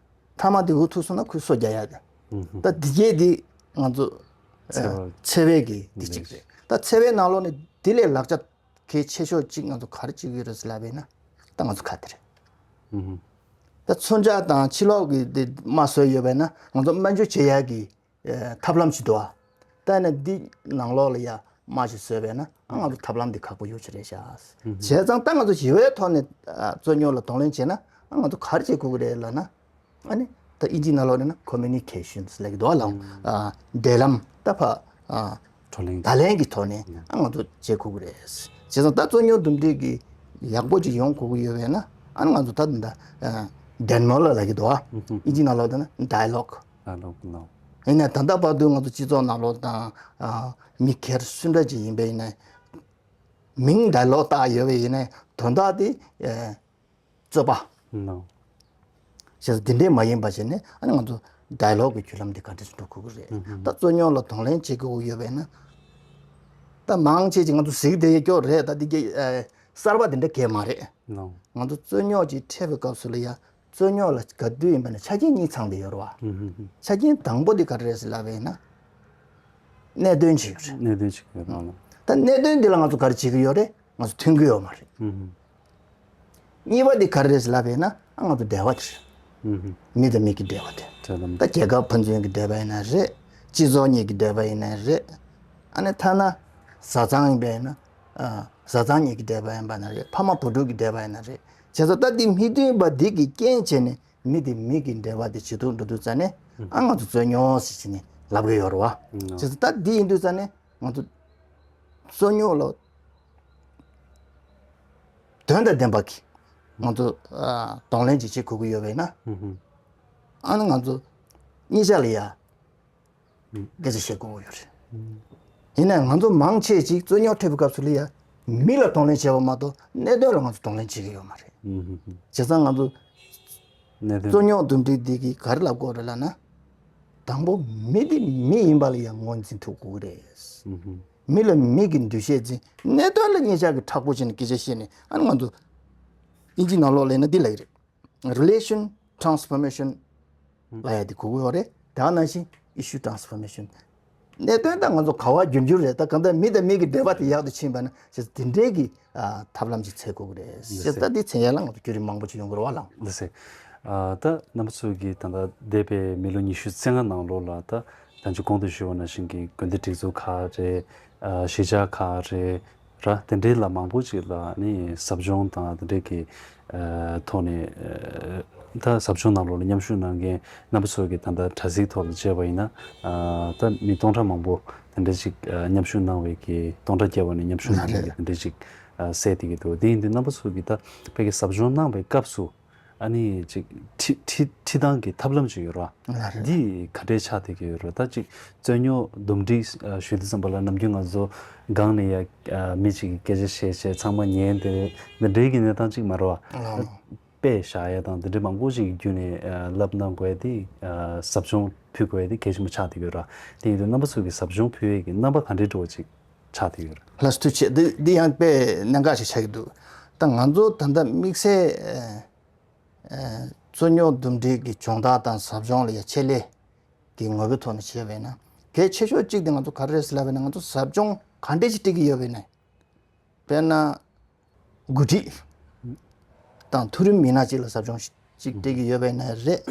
མཐའ་མ་དེ་འུ་ཐུག་སོང་ན་ཁོས་སོ་རྒྱག་ཡ་དེ། ད་འདི་གས་འདི་ང་ཚོ་འཚེ་བ། འཚེ་བའི་གི་འདི་གཅིག་རེད། ད་འཚེ་བའི་ནང་ལོགས་ནས་འདི་ལས་ལག་ཆ་གལ་ཆེ་ཤོས་གཅིག་ང་ཚོ་ག་རེ་བྱེད་ཀྱི་ཡོད་རེད་ཟེར་ལབ་པ་ཡིན་ན། ད་ང་ཚོ་ཁ་དེ་རེད། ད་མཚོན་ཆ་དང་ཕྱི་ལོགས་ཀྱི་དེ་དམར་གསོད་ཡོད་པ་ཡིན་ན་ང་ཚོ་སྨན་བཅོས་བྱེད་ཡ་གི་ཐབས་ལམ་ཞིག་འདུག་ཨ། ད་ནི་འདི་ནང་ལོགས་ལ་ཡ་དམར་ཞིག་བཟོས་པས་ན་ང་ཚོ་ཐབས་ལམ་འདི་ཁག་པོ་ཡོད་ཆེ་རེད་ཤག་བྱས་ཙང་ད་ང་ཚོ་ཞི་བའི་ཐོག་ནས་རྩོད་རྙོག་ལ་གདོང་ལེན་བྱས་ན་ང་ཚོ་ག་རེ་བྱེད་དགོས་ཀྱི་རེད་ལབ་ན། ཨ་ནི་ད་ཨིན་ཇི་ནང་ལོགས་ནས་ན་communications ལབ་ཀྱི་འདུག་ཨ་ལགས། འབྲེལ་ལམ་ད་ཕ། བགྲོ་གླེང་། བརྡ་ལན་གྱི་ཐོག་ནས་ང་ཚོ་བྱེད་དགོས་ཀྱི་རེད། བྱས་ཙང་ད་རྩོད་རྙོག་འདུམ་འགྲིག་གི་ཡག་པོ་ཅིག་ཡོང་དགོས་ཀྱི་ཡོད་པས་ན། ཨ་ནི་ང་ཚོ་ད་ད་ལྟ་བདེན་མོལ་ལབ་ཀྱི་འདུག་ཨ། ཨིན་ཇི་ནང་ལོགས་ནས་ན་dialogue། ཡིན་ནའི་ད་ལྟ་བར་དུ་ང་ཚོ་སྤྱི་ཚོགས་ནང་ལོགས་དང་། མི་སྒེར་སུ་འདྲ་ཅིག་ཡིན་པ་ཡིན་ནའི་མིང་dialogue བཏགས་ཡོད་པ་ཡིན་ནའི་དོན་དག་དེ་རྩོད་པ། བྱས་ཙང་འདི་འདྲས་མ་ཡིན་པ་བྱས་ནས་ཨ་ནི་ང་ཚོ་dialogue གི་བརྒྱུད་ལམ་འདི་ག་འདྲས་སུ་འགྲོ་དགོས་ཀྱི་རེད། ད་རྩོད་རྙོག་ལ་གདོང་ལེན་བྱེད་དགོས་ཀྱི་ཡོད་པས་ན། ད་མང་ཆེ་ཅིག་ང་ཚོ་གཟིགས་བསྡད་ཀྱི་རེད། ད་འདི་གི་གསར་པ་འདི་འདྲ་གས་མ་རེད། ང་ཚོ་རྩོད་རྙོག་ཅིག་འཕྲད་པའི་སྐབས་སུ་ལ་ཡ། རྩོད་རྙོག་ལ་ག་དུས་ཡིན་པ་ན་ཆ་རྐྱེན་གཉིས་ཚང་བསྡད་ཡོད་རེད་བ། ཆ་རྐྱེན་དང་པོ་འདི་ག་རེ་རེད་ཟེར་ལབ་པ་ཡིན་ན། གནད་དོན་ཅིག་ཡོད་རེད། གནད་དོན་ཅིག་ཡོད་རེད། ད་གནད་དོན་འདི་ལ་ང་ཚོ་ག་རེ་བྱེད་ཀྱི་ཡོད་རེད། ང་ཚོ་མཐུན་གྱི་ཡོད་མ་རེད། གཉིས་པ་འདི་ག་རེ་རེད་ཟེར་ལབ་པ་ཡིན་ན་ང་ཚོ་འབྲེལ་བ་དེ་རེད། མི་དང་མི་གི་འབྲེལ་བ་དེ། ད་རྒྱལ་ཁབ་ཕན་ཚུན་གྱི་འབྲེལ་བ་ཡིན་ན་རེད། སྤྱི་ཚོགས་གཉིས་ཀྱི་འབྲེལ་བ་ཡིན་ན་རེད། ཨ་ནི་ཐ་ན་བཟའ་ཚང་ཡིན་པ་ཡིན་ན། བཟའ་ཚང་གཉིས་ཀྱི་འབྲེལ་བ་ཡིན་པ་ན་རེད། ཕ་མ་བུ་ཕྲུག་གི་འབྲེལ་བ་ཡིན་ན་རེད། བྱས་ཙང་ད་འདི་མི་མཐུན་པ་འདི་གི་རྐྱེན་བྱས་ནས་མི་དེ་མི་གི་འབྲེལ་བ་དེ་ཇེ་སྡུག་འགྲོ་དུས་ཙ་ནས་ཨ་ང་ཚོ་རྩོད་རྙོག་ཟེར་བྱས་ནས་ལབ་ཀྱི་ཡོད་རེད་བ། བྱས་ཙང་ད་འདི་ཡིན་དུས་ཙ་ནས་ང་ཚོ་རྩོད་རྙོག་ལ་དོན་དང་ལྡན་པ་གི་ང་ཚོ་གདོང་ལེན་ཅིག་བྱེད་དགོས་ཀྱི་ཡོད་པས་ན། ཨ་ནི་ང་ཚོ་གཉིས་ཆ་ལ་ཡ། སྐད་ཆ་བཤད་དགོས་ཀྱི་ཡོད་རེད། ཡིན་ནའང་ང་ཚོ་མང་ཆེ་ཅིག་རྩོད་རྙོག་འཕྲད་པའི་སྐབས་སུ་ལ་ཡ། མི་ལ་གདོང་ལེན་བྱས་པ་མ་གཏོགས་གནད་དོན་ལ་ང་ཚོ་གདོང་ལེན་བྱེད་ཀྱི་ཡོད་མ་རེད། བྱས་ཙང་ང་ཚོ་གནད་དོན། རྩོད་རྙོག་འདུམ་འགྲིག་འདི་གིས་ག་རེ་ལབ་དགོས་རེད་ལབ་ན། དང་པོ་མི་འདི་མི་ཡིན་པ་ལ་ཡང་ངོས་འཛིན་ཐུབ་དགོས་ཀྱི་རེད། མི་ལ་མི་གི་འདུ་ཤེས་འཛིན། གནད་དོན་ལ་གཉིས་ཆ་གི་མཁྲེགས་པོ་བྱས་ནས་སྐད་ཆ་བཤད་ནས། ཨ་ནི་ང་ཚོ་ཨིན་ཇི་ནང་ལོགས་ལབ་ན་འདི་ལབ་ཀྱི་རེད། relation transformation ལབ་ཡ་དེ་དགོས་ཀྱི་ཡོད་རེད། དེ་ནང་བཞིན་issue transformation། གནད་དོན་དང་ང་ཚོ་ག་པར་འགྱུར་འགྱུར་རེད། ད་གང་ལྟར་མི་དང་མི་གི་འབྲེལ་བ་དེ་ཡག་ཏུ་ཕྱིན་པ་ན་ཅིག་དེ་འདྲའི་གི་ཨ་ཐབས་ལམ་ཅིག་འཚོལ་དགོས་ཀྱི་རེད་ཟེར། ད་འདི་འཚོལ་ཡ་ལ་ང་ཚོ་བརྒྱུད་རིམ་མང་པོ་ཅིག་ཡོང་གི་རེད་བ་ལགས། ལགས་སེ། ཨ་ད་རྣམ་པ་ཚོ་གིས་ད་ལྟ་འདས་པའི་མི་ལོ་ཉི་ཤུ་རྩ་ལྔ་ནང་ལོགས་ལ་ད་ད་ཅི་གོང་དུ་ཞུས་པ་ནང་བཞིན་གྱི་དགོན་སྡེ་སྒྲིག་འཛུགས་ཁག་རེད། ཨ་གཞིས་ཆགས་ཁག་རེད། ར་དེ་འདྲའི་ལ་མང་པོ་ཅིག་ལ་ནི་ཟབ་སྦྱོང་དང་དེ་འདྲའི་གི་ཨ་ཐོག་ནས་ཨ་ད་ཟབ་སྦྱོང་ནང་ལོགས་ལ་མཉམ་ཞུགས་གནང་མཁན་རྣམ་པ་ཚོ་གི་ད་ལྟ་དྲ་ཚིགས་ཐོག་ལ་བྱས་པ་ཡིན་ན་ཨ་ད་མི་སྟོང་ཕྲག་མང་པོ་དེ་འདྲ་ཅིག་ཨ་མཉམ་ཞུགས་གནང་བའི་གི་སྟོང་ཕྲག་བརྒལ་བ་ནས་མཉམ་ཞུགས་གནང་མཁན་གི་དེ་འདྲ་ཅིག་ གསལ་བསྡད་ཀྱི་འདུག་དེ་ཡིན་དུས་རྣམ་པ་ཚོ་གིས་ད་ཕ་གི་ཟབ་སྦྱོང་གནང་བའི་སྐབས་སུ། ཨ་ནི་ཅིག་ཁྲིད་ཁྲིད་ཁྲིད་སྟངས་ཀྱི་ཐབས་ལམ་ཅིག་ཡོད་ར། ལགས་རེད། འདི་ག་འདྲས་ཆགས་བསྡད་ཀྱི་ཡོད་ར། ད་ཅིག་རྩོད་རྙོག་འདུམ་འགྲིག་ཞུ་དུས་ཙམ་པ་ལ་ནམ་རྒྱུན་ང་ཚོ་སྒང་ནས་ཡ་མི་ཅིག་གིས་སྐད་ཆ་བཤད་བྱས་ཚང་མ་ཉན་དེ་འདི་འདྲའི་གི་གནས་སྟངས་ཅིག་མ་རེད་བ། ལགས། དཔེ་བཞག་ཡ་དང་འདི་འདྲའི་མང་པོ་ཞིག་གི་བརྒྱུད་ནས་ལབ་གནང་དགོས་ཡ་དེ་ཟབ་སྦྱོང་ཕུལ་དགོས་ཡ་དེ་གལ་ཆེན་པོ་ཆགས་བསྡད་ཀྱི་ཡོད་ར། དེ་ཡིན་དུས་རྣམ་པ་ཚོ་གིས་ཟབ་སྦྱོང་ཕུལ་ཡས་ཀྱི་རྣམ་པ་ག་འདྲའི་འགྲོ་བ་ཅིག་ཆགས་བསྡད་ཡོད་ར། ལགས་སོ། ཐུགས་རྗེ་ཆེ། འདི་འདི་ཡང་དཔེ་གནད་འགག་ཅིག་ཆགས་ཀྱི་འདུག་ད་ང་ཚོ་ད་ལྟ་དམིགས་བསལ་ཨ་ཨ་རྩོད་རྙོག་འདུམ་འགྲིག་གི་སྦྱོང་བརྡར་དང་ཟབ་སྦྱོང་ལ་ཡ་ཆེད་ལས་ཀྱི་ངོ་བོའི་ཐོག་ནས་བྱས་པ་ཡིན་ན་གལ་ཆེ་ཤོས་གཅིག་དེ་ང་ཚོ་ག་རེ་རེད་ཟེར་ལབ་པ་ཡིན་ན། ང་ཚོ་ཟབ་སྦྱོང་ག་འདྲས་ཅིག་སྤྲད་ཀྱི་ཡོད་པ་ཡིན་ན། དཔེར་ན། འགོ་ཁྲིད་དང་མཐོ་རིམ་མི་སྣ་གཅིག་ལ་ཟབ་སྦྱོང་ཅིག་སྤྲད་ཀྱི་ཡོད་པ་ཡིན་ན་རེད།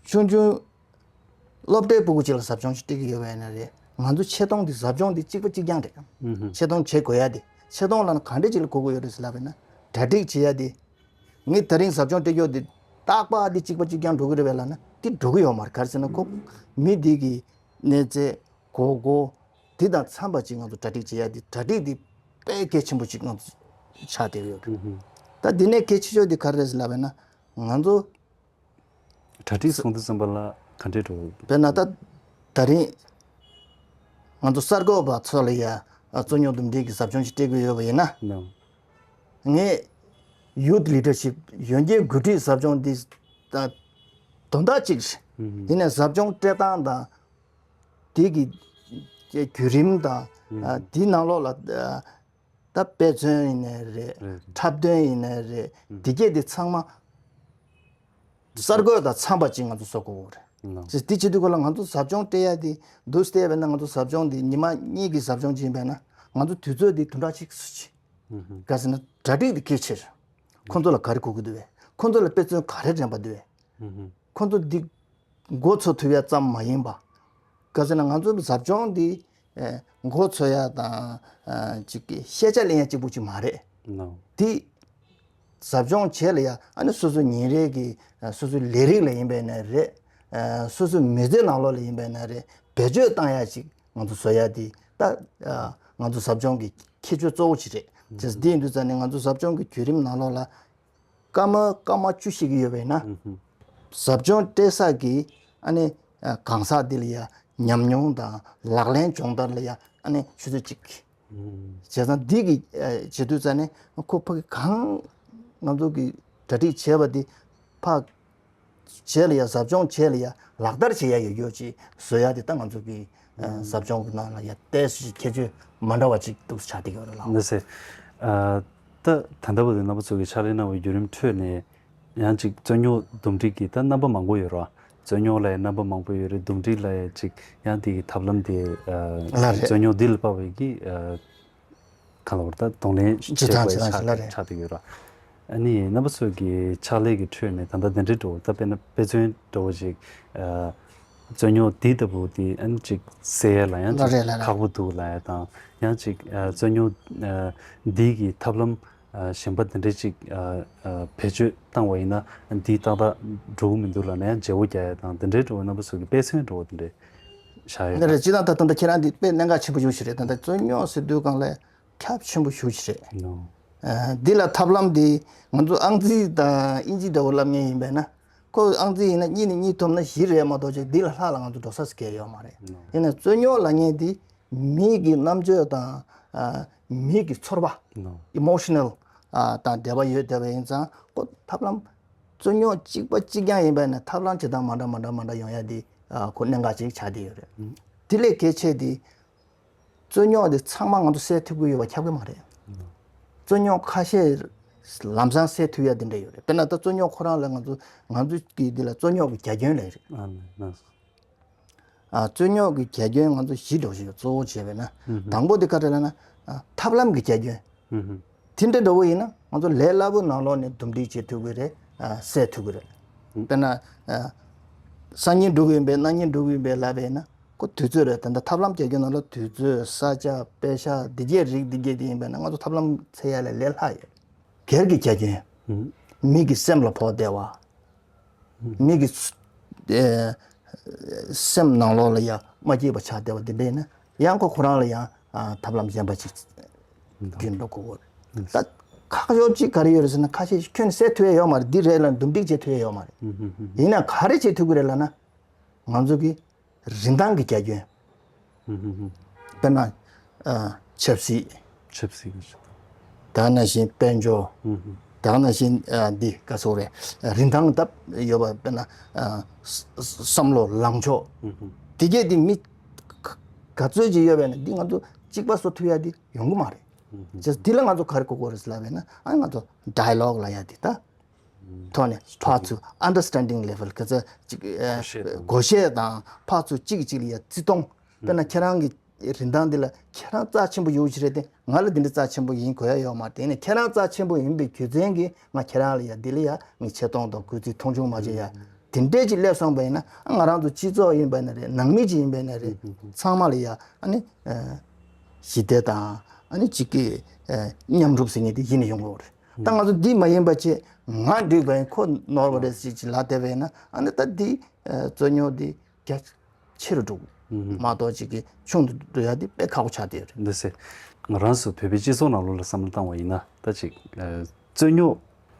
ཆུང་ཆུང་སློབ་གྲྭའི་སྤུ་གུ་གཅིག་ལ་ཟབ་སྦྱོང་ཅིག་སྤྲད་ཀྱི་ཡོད་པ་ཡིན་ན་རེད། ང་ཚོ་ཆེ་མཐོང་འདི་ཟབ་སྦྱོང་འདི་གཅིག་པ་གཅིག་རྐྱང་རེད། ཆེ་མཐོང་བྱེད་དགོས་ཡ་འདི་ཆེ་མཐོང་ལབ་ན་ག་འདྲས་ཅིག་ལ་གོ་དགོས་ཡོད་རེད་ཟེར་ལབ་པ་ཡིན་ན། གྲ་སྒྲིག་བྱེད་ཡ་འདི། ངས་ད་རིང་ཟབ་སྦྱོང་སྤྲད་ཀྱོག་འདི་རྟག་པར་འདི་གཅིག་པ་གཅིག་རྐྱང་འགྲོ་གི་རེད་པས་ལབ་ན་འདི་འགྲོ་གི་ཡོད་མ་རེད། ག་རེ་ཟེར་ན་ཁོ་མི་འདི་གི་གནས་ཚད། དགོས་མཁོ་དེ་དང་འཚམས་པ་ཅིག་ང་ཚོ་གྲ་སྒྲིག་བྱེད་ཡ་དེ། གྲ་སྒྲིག་དེ་དཔེ་གལ་ཆེན་པོ་ཅིག་ང་ཚོ་ཆགས་བསྡད་ཡོད་རེད། ད་དེ་ནས་གལ་ཆེ་ཤོས་དེ་ག་རེ་རེད་ཟེར་ལབ་པ་ཡིན་ན། ང་ཚོ་གྲ་སྒྲིག་སོང་དུས་ཙམ་པ་ལ་ག་འདྲས་འགྲོ། དཔེར་ན་ད་ད་རིང་ང་ཚོ་གསར་འགོད་པ་ཚོ་ལ་ཡ་རྩོད་རྙོག་འདུམ་འགྲིག་གི་ཟབ་སྦྱོང་ཞིག་སྤྲད་དགོས་ཡོད་པ་ཡིན་ན། ནོ། ངས་ཡུཐ་ལི་ཌར་ཤིབ་ཡོན་ཏན་འགོ་ཁྲིད་ཟབ་སྦྱོང་འདི་ད་དོན་དག་གཅིག་རེད། ཡིན་ནའི་ཟབ་སྦྱོང་སྤྲད་སྟངས་དང་དེ་གི་བརྒྱུད་རིམ་དང་། ཨ་དེའི་ནང་ལོགས་ལ་ད་དཔེ་མཚོན་ཡིན་ནའི་རེད། རེད། འཁྲབ་སྟོན་ཡིན་ནའི་རེད། དེ་གས་དེ་ཚང་མ་གསར་འགོད་དང་འཚམས་པ་ཅིག་ང་ཚོ་བཟོ་དགོས་རེད། ནོ། དེ་བྱེད་དུས་སྐབས་ལ་ང་ཚོ་ཟབ་སྦྱོང་སྤྲད་ཡ་དེ་འདུག་སྟེ་བས་ན། ང་ཚོ་ཟབ་སྦྱོང་དེ་ཉི་མ་གཉིས་ཀྱི་ཟབ་སྦྱོང་ཅིག་ཡིན་པས་ན་ང་ཚོ་དུས་ཚོད་དེ་བདུན་ཕྲག་གཅིག་སུ་ཅིག་ག་ཟེར་ན་གྲ་སྒྲིག་དེ་གལ་ཆེ་རེད། ཁོང་ཚོ་ལ་ག་རེ་དགོས་ཀྱི་འདུག་བས། ཁོང་ཚོ་ལ་དཔེ་མཚོན་ག་རེ་དྲན་པ་འདུག་བས། ཁོང་ཚོ་འདི་མགོ་ཚོས་ཐུབ་ཡ་ཙམ་མ་ཡིན་པ། ག་ཟེར་ན་ང་ཚོ་ཟབ་སྦྱོང་འདི་ཨེ་མགོ་ཚོས་ཡ་དང་ཨ་ཅིག་གི་ཤེས་བྱ་ལེན་ཡ་གཅིག་པུ་ཅིག་མ་རེད། ནོ། འདི་ཟབ་སྦྱོང་བྱེད་ལ་ཡ་ཨ་ནི་སོ་སོའི་ཉིན་རེ་གི་ཨ་སོ་སོའི་ལས་རིགས་ལ་ཡིན་པས་ན་རེད། ཨ་སོ་སོའི་མི་ཚེ་ནང་ལོགས་ལ་ཡིན་པས་ན་རེད། བེད་སྤྱོད་བཏང་ཡ་ཅིག་ང་ཚོ་བཟོ་ཡ་འདི་ད་ཨ་ང་ཚོ་ཟབ་སྦྱོང་གི་ཁྱད་ཆོས་གཙོ་བོ་ཅིག་རེད། བྱས་ཙང་འདི་ཡིན་དུས་ཙང་ནས་ང་ཚོ་ཟབ་སྦྱོང་གི་བརྒྱུད་རིམ་ནང་ལོགས་ལ་སྐར་མ་སྐར་མ་བཅུ་བཞི་གི་ཡོད་པས་ན། ཟབ་སྦྱོང་སྤྲད་ས་གི་ཨ་ནི་ཨ་གང་ཟག་འདི་ལ་ཡ་ཉམས་མྱོང་དང་ལག་ལེན་སྦྱོང་བརྡར་ལ་ཡ་ཨ་ནི་ཆུ་ཚོད་གཅིག་བྱས་ཙང་འདི་གི་ཨ་བྱེད་དུས་ཙང་ནས་ཁོ་ཕ་གི་གང་ང་ཚོ་གི་གྲ་སྒྲིག་བྱས་པ་འདི་ཕ་བྱས་ལ་ཡ་ཟབ་སྦྱོང་བྱས་ལ་ཡ་ལག་བསྟར་བྱེད་ཡ་ཡོད་ཡོད་ཅིག་བཟོ་ཡ་དེ་ད་ང་ཚོ་གི་ཨ་ཟབ་སྦྱོང་གི་ནང་ལ་ཡ་ཏོག་ཙམ་ཁྱད་ཆོས་མ་འདྲ་བ་ཅིག་འདུག་ཆགས་བསྡད་ཡོད་རེད་ལགས། ལགས་སེ། ཨ་ད་ད་ལྟ་བར་དུ་རྣམ་པ་ཚོ་གི་ཕྱག་ལས་གནང་བའི་བརྒྱུད་རིམ་ཁྲོད་ནས་ཡང་ཅིག་རྩོད་རྙོག་འདུམ་འགྲིག་གི་ད་རྣམ་པ་མང་པོ་ཡོད་རེད་བ། རྩོད་རྙོག་ལ་ཡ་རྣམ་པ་མང་པོ་ཡོད་རེད། འདུམ་འགྲིག་ལ་ཡ་ཅིག་ཡང་དེ་གི་ཐབས་ལམ་དེ་ཨ་ལགས་རེད། རྩོད་རྙོག་འདི་ལ་དཔག་པའི་གི་ཨ་ག་ལ་བར་ད་གདོང་ལེན་བྱེད་སྟངས་བྱེད་སྟངས་ཆགས་ལ་རེད། ཆགས་བསྡད་ཡོད་ར། ཨ་ནི་རྣམ་པ་ཚོ་གི་ཕྱག་ལས་ཀྱི་ཁྲོད་ནས་ད་ལྟ་དེ་འདྲའི་འགྲོ་ད་དཔེར་ན་དཔེ་མཚོན་འདྲ་བོ་ཞིག་ཨ་རྩོད་རྙོག་འདི་ལྟ་བུ་དེ་ཨ་ནི་ཅིག་སེལ་ཡ་ལ་ཡང་ལ་ཅིག་རེད་ལ་རེད། ཁག་པོ་འདུག་ལ་ཡ་དང་། ཡང་ཅིག་ཨ་རྩོད་རྙོག་ཨ་འདི་གི་ཐབས་ལམ་ཨ་གཞན་པ་དེ་འདྲའི་ཅིག་ཨ་ཨ་བེད་སྤྱོད་བཏང་བ་ཡིན་ན་འདི་ཏག་ཏག་འགྲོ་གི་མི་འདུག་ལབ་ན་ཡང་བརྗེ་བོ་རྒྱག་ཡ་དང་དེ་འདྲའི་འགྲོ་བ་རྣམ་པ་ཚོ་གི་དཔེ་མཚོན་འདྲ་བོ་དེ་འདྲའི་བཞག་ཡོད། འདི་རེད། སྤྱིར་བཏང་ད་ད་ལྟ་ཁྱེད་རང་འདི་དཔེ་གནད་འགག་ཆེན་པོ་ཞིག་རེད། ད་ལྟ་རྩོད་རྙོག་ཟེར་དུས་སྒང་ལ་ཁྱབ་ཆེན་པོ་ཞེ་པོ་ཅིག་རེད། ནོ། ཨ་འདི་ལ་ཐབས་ལམ་འདི་ང་ཚོ་ཨང་རྩིས་དང་དབྱིན་ཇི་འདྲ་བོ་བསླབ་མཁན་ཡིན་པས་ན། ཁོ་ཨང་རྩིས་ཡིན་ན་གཉིས་ནས་གཉིས་ཐོབ་ན་བཞི་རེད་མ་གཏོགས་ཅིག་འདི་ལ་ལྷག་ལ་ང་ཚོ་འགྲོ་ས་གང་ཡང་ཡོད་མ་རེད། ནོ། ཡིན་ན་རྩོད་རྙོག་ལབ་མཁན་འདི་མི་གི་རྣམ་དཔྱོད་དང་ཨ་མི་གི་ཚོར་བ། ནོ། ཨི་མོ་ཤི་ནལ་ཨ་དང་འབྲེལ་བ་ཡོད་བསྡད་པ་ཡིན་ཙང་ཁོ་ཐབས་ལམ་རྩོད་རྙོག་གཅིག་པ་གཅིག་རྐྱང་ཡིན་པས་ན་ཐབས་ལམ་བྱེད་སྟངས་མ་འདྲ་མ་འདྲ་མ་འདྲ་ཡོང་ཡ་འདི་ཨ་ཁོ་གནད་འགག་ཅིག་ཆགས་བསྡད་ཡོད་རེད། དེ་ལས་གལ་ཆེ་འདི། རྩོད་རྙོག་འདི་ཚང་མ་ང་ཚོ་སེལ་ཐུབ་ཀྱི་ཡོད་པ་ཁྱབ་ཀྱི་མ་རེད། རྩོད་རྙོག་ཁ་ཤས་ལམ་སང་སེལ་ཐུབ་ཡ་དེ་འདྲ་ཡོད་རེད། དཔེར་ན་ད་རྩོད་རྙོག་ཁོ་རང་ལ་ང་ཚོ་ང་ཚོ་གི་འདི་ལ་རྩོད་རྙོག་གི་རྒྱ་ཁྱོན་ལབ་རེད། ཨ་ནི་ན། ཨ་རྩོད་རྙོག་གི་རྒྱ་ཁྱོན་ང་ཚོ་བཞི་འདྲ་བོ་ཞིག་གཙོ་བོ་བྱས་པས་ན། ཧུམ་ཧུམ། དང་པོ་དེ་ག་རེ་ལབ་ན། ཨ་ཐབས་ལམ་གྱི་རྒྱ་ཁྱོན། ཧུམ་ཧུམ། དེ་འདྲ་འདྲ་བོ་ཡིན་ན་ང་ཚོ་ལས་སླ་པོའི་ནང་ལོགས་ནས་འདུམ་འགྲིག་བྱེད་ཐུབ་ཀྱི་རེད། ཨ་སེལ་ཐུབ་ཀྱི་རེད། དཔེར་ན། ཨ་སང་ཉིན་འགྲོ་གི་ཡིན་པས་གནངས་ཉིན་འགྲོ་གི་ཡིན་པས་ལབ་པས་ན་ཁོ་དུས་ཚོད་རེད། ད་ལྟ་ཐབས་ལམ་རྒྱ་ཁྱོན་ནང་ལ་དུས་ཚོད་ས་ཆ་དཔེ་ཆ་འདི་གས་རིགས་འདི་གས་དེ་ཡིན་པས་ན་ང་ཚོ་ཐབས་ལམ་འཚོལ་ཡ་ལ་ལས་སླ་ཡོད། སྒེར་གྱི་རྒྱ་ཁྱོན། མི་གི་སེམས་ལ་ཕོག་བསྡད་པ། མི་གི་ཚ་ཨེ་སེམས་ནང་ལོགས་ལ་ཡང་མ་སྐྱིད་པ་ཆགས་བསྡད་པ་དེ་འདྲ་ཡིན་ན་ཡང་ཁོ་ཁོ་རང་ལ་ཡང་ཨ་ཐབས་ལམ་གཞན་པ་ཅིག་ རྒྱུན་འགྲོ་དགོས་ཀྱི་རེད། ད་ཁག་ཤོས་གཅིག་ག་རེ་ཡོད་རེད་ཟེར་ན། ཁ་ཤས་ཤིག་ཁྱོན་ནས་སེལ་ཐུབ་ཡ་ཡོད་མ་རེད། འདི་རེད་ལབ་འདུམ་འགྲིག་བྱེད་ཐུབ་ཡ་ཡོད་མ་རེད། ཡིན་ན་ག་རེ་བྱེད་ཐུབ་ཀྱི་རེད་ལབ་ན། ང་ཚོ་གི་རིན་ཐང་གི་རྒྱ་ཁྱོན། དཔེར་ན། ཨ། ཆབ་སྲིད། ཆབ་སྲིད་ཀྱི། ད་ནང་བཞིན་དཔལ་འབྱོར། ད་ནང་བཞིན། ཨ། འདི་ག་སོགས་རེད། རིན་ཐང་ད་ཡོད་པ། དཔེར་ན། ཨ། བསམ་བློ་ལངས་ཕྱོགས། དེ་གས་དེ་མི་ག་ཚོད་ཅིག་ཡོད་པས་ན། འདི་ང་ཚོ་གཅིག་པ་བཟོ་ཐུབ་ཡ་དེ་ཡོང་གི་མ་རེད། བྱས་ཙང་འདི་ལ་ང་ཚོ་ག་རེ་དགོས་ཀྱི་རེད་ལབ་པས་ན། ཨ། ང་ཚོ་ཌའི་ལོག་ལབ་ཡ་དེ་ད། ཐོག་ནས་ཕར་ཚུར་ཨན་ཌར་སི་ཊེན་ཌིང་ལེ་ཝལ་ག་ཚོད་ཅིག། ཨ། བགོ་བཤའ་དང་། བགོ་བཤའ་དང་ཕར་ཚུར་གཅིག་གིས་གཅིག་ལ་ཡ་བརྩི་མཐོང་། དཔེར་ན་ཁྱེད་རང་གི་རིན་ཐང་འདི་ལ་ཁྱེད་རང་རྩ་ཆེན་པོ་ཡོད་ཀྱི་རེད་དེ། ང་ལ་འདི་འདྲ་རྩ་ཆེན་པོ་ཡིན་དགོས་ཡ་ཡོད་མ་རེད། དེ་ནས་ཁྱེད་རང་རྩ་ཆེན་པོ་ཡིན་པའི་རྒྱུ་མཚན་གྱིས་ང་ཁྱེད་རང་ལ་ཡ་འདི་ལ་ཡ་ངས་ཆེ་མཐོང་དང་གུས་བརྩི་མཐོང་ཆུང་མ་བྱེད་ཡ། དེ་འདྲས་ཅིག་སླེབས་སོང་པ་ཡིན་ན། ཨ། ང་རང་ཚོ་སྤྱི་ཚོགས་ཡིན་པ་ན་རེད། ནང་མི་ཅིག་ཡིན་པ་ན་རེད། ཚང་མ་ལ་ཡ། ཨ་ནི། ཨ། ཞི་བདེ་དང་། ཨ་ནི་གཅིག་གི། ཨ། མཉམ་རུབ་ཟེར་མཁན་དེ་ཡིན་ནས་ཡོང་གི་ཡོད་རེད། ད་ང་ཚོ་འདི་མ་ཡིན་པ་བྱས། ང་འགྲིག་པ་ཡིན། ཁོ་ནོར་བ་རེད་ཟེར་ཅིག་ལབ་བསྡད་པ་ཡིན་ན། ཨ་ནི་ད་འདི། ཨ། རྩོད་རྙོག་འདི་རྒྱ་ཆེ་རུ་འགྲོ་གི་མ་གཏོགས་ཅིག་གི་ཆུང་དུ་འགྲོ་ཡ་འདི་དཔེ་ཁག་པོ་ཆགས་བསྡད་ཡོད་རེད། འདི་ཟེར། ང་རང་ཚོ་བོད་པའི་སྤྱི་ཚོགས་ནང་ལོགས་ལ་བསམ་བློ་བཏང་བ་ཡིན་ན། ད་ཅིག། ཨ། རྩོད་རྙོག་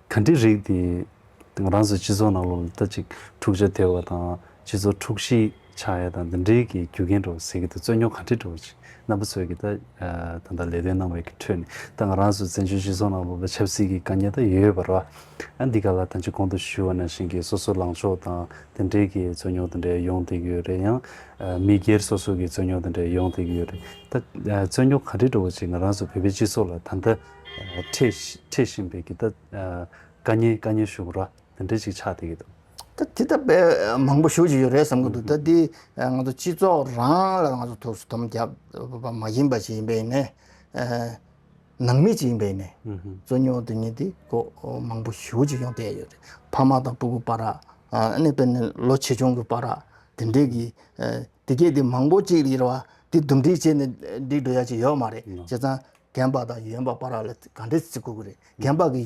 ག་འདྲའི་རིགས་དེ་ང་རང་ཚོའི་སྤྱི་ཚོགས་ནང་ལོགས་ལ་ད་ཅིག་འཁྲུག་ཆ་ཐེབས་པ་དང་། སྤྱི་ཚོགས་འཁྲུག་གཞི་ཆགས་ཡ་དང་། འདི་འདྲའི་གི་རྒྱུ་རྐྱེན་འདྲ་བོ་ཟེར་གྱི་འདུག། རྩོད་རྙོག་ག་འདྲའི་འདྲ་བོ་ཅིག་རྣམ་པ་ཚོས་ཀྱི་ད། ཨ། ད་ལྟ་ལས་དོན་གནང་བའི་གི་ཁྲོད་ནས། ད་ང་རང་ཚོ་བཙན་བྱོལ་སྤྱི་ཚོགས་ནང་ལོགས་ལ་ཆབ་སྲིད་ཀྱི་དཀའ་ངལ་ད་ཡོད་ཡོད་པ་རེད་བ། ཨ། འདི་ག་ལ་ད་ཅིག་གོང་དུ་ཞུས་པ་ནང་བཞིན་གྱི་སོ་སོ་ལངས་ཕྱོགས་དང་དེ་འདྲའི་གི་རྩོད་རྙོག་དེ་འདྲ་ཡོང་བསྡད་ཀྱི་ཡོད་རེད། ཡང་། ཨ། མི་སྒེར་སོ་སོ་གི་རྩོད་རྙོག་དེ་འདྲ་ཡོང་བསྡད་ཀྱི་ཡོད་རེད། ད། ཨ། རྩོད་རྙོག་ག་འདྲའི་འདྲ་བོ་ཅིག་ང་རང་ཚོ་བོད་པའི་སྤྱི་ཚོགས་ལ་ད་ལྟ། ཨ། འཕྲད་འཕྲད་བཞིན་པའི་གི་ད། ཨ། དཀའ་ངལ་དཀའ་ངལ་ཞུ་དགོས་ར། དེ་འདྲ་ཅིག་ཆགས་བསྡད་ཀྱི་འདུག། ད་དེ་ད་དཔེ་མང་པོ་ཞེ་པོ་ཅིག་ཡོད་རེད་བསམ་གྱི་འདུག། ད་འདི་ང་ཚོ་སྤྱི་ཚོགས་རང་ལ་ང་ཚོ་ཐུགས་སུ་དམ་བརྒྱབ་པ་མ་ཡིན་པ་ཞིག་ཡིན་པ་ཡིན་ནའི། ཨ། ནང་མི་ཅིག་ཡིན་པ་ཡིན་ནའི། རྩོད་རྙོག་དེ་ཉིད་དེ་ཁོ་མང་པོ་ཞེ་པོ་ཅིག་ཡོང་བསྡད་ཡོད་རེད། ཕ་མ་དང་སྤུ་གུ་བར། ཨ། ཨ་ནི་དཔེར་ན་ལོ་ཆེ་ཆུང་གི་བར། དེ་འདྲའི་གི། ཨ། དེ་གས་དེ་མང་པོ་ཅིག་ཡིན་ར་བ། དེ་འདུམ་འགྲིག་བྱས་ནས་འགྲིག་འགྲོ་ཡ་ཅིག་ཡོད་མ་རེད། བྱས་ཙང་རྒན་པ་དང་ཡོན་པ་བར་ལ་ག་འདྲས་བརྩི་དགོས་ཀྱི་རེད། རྒན་པ་གི་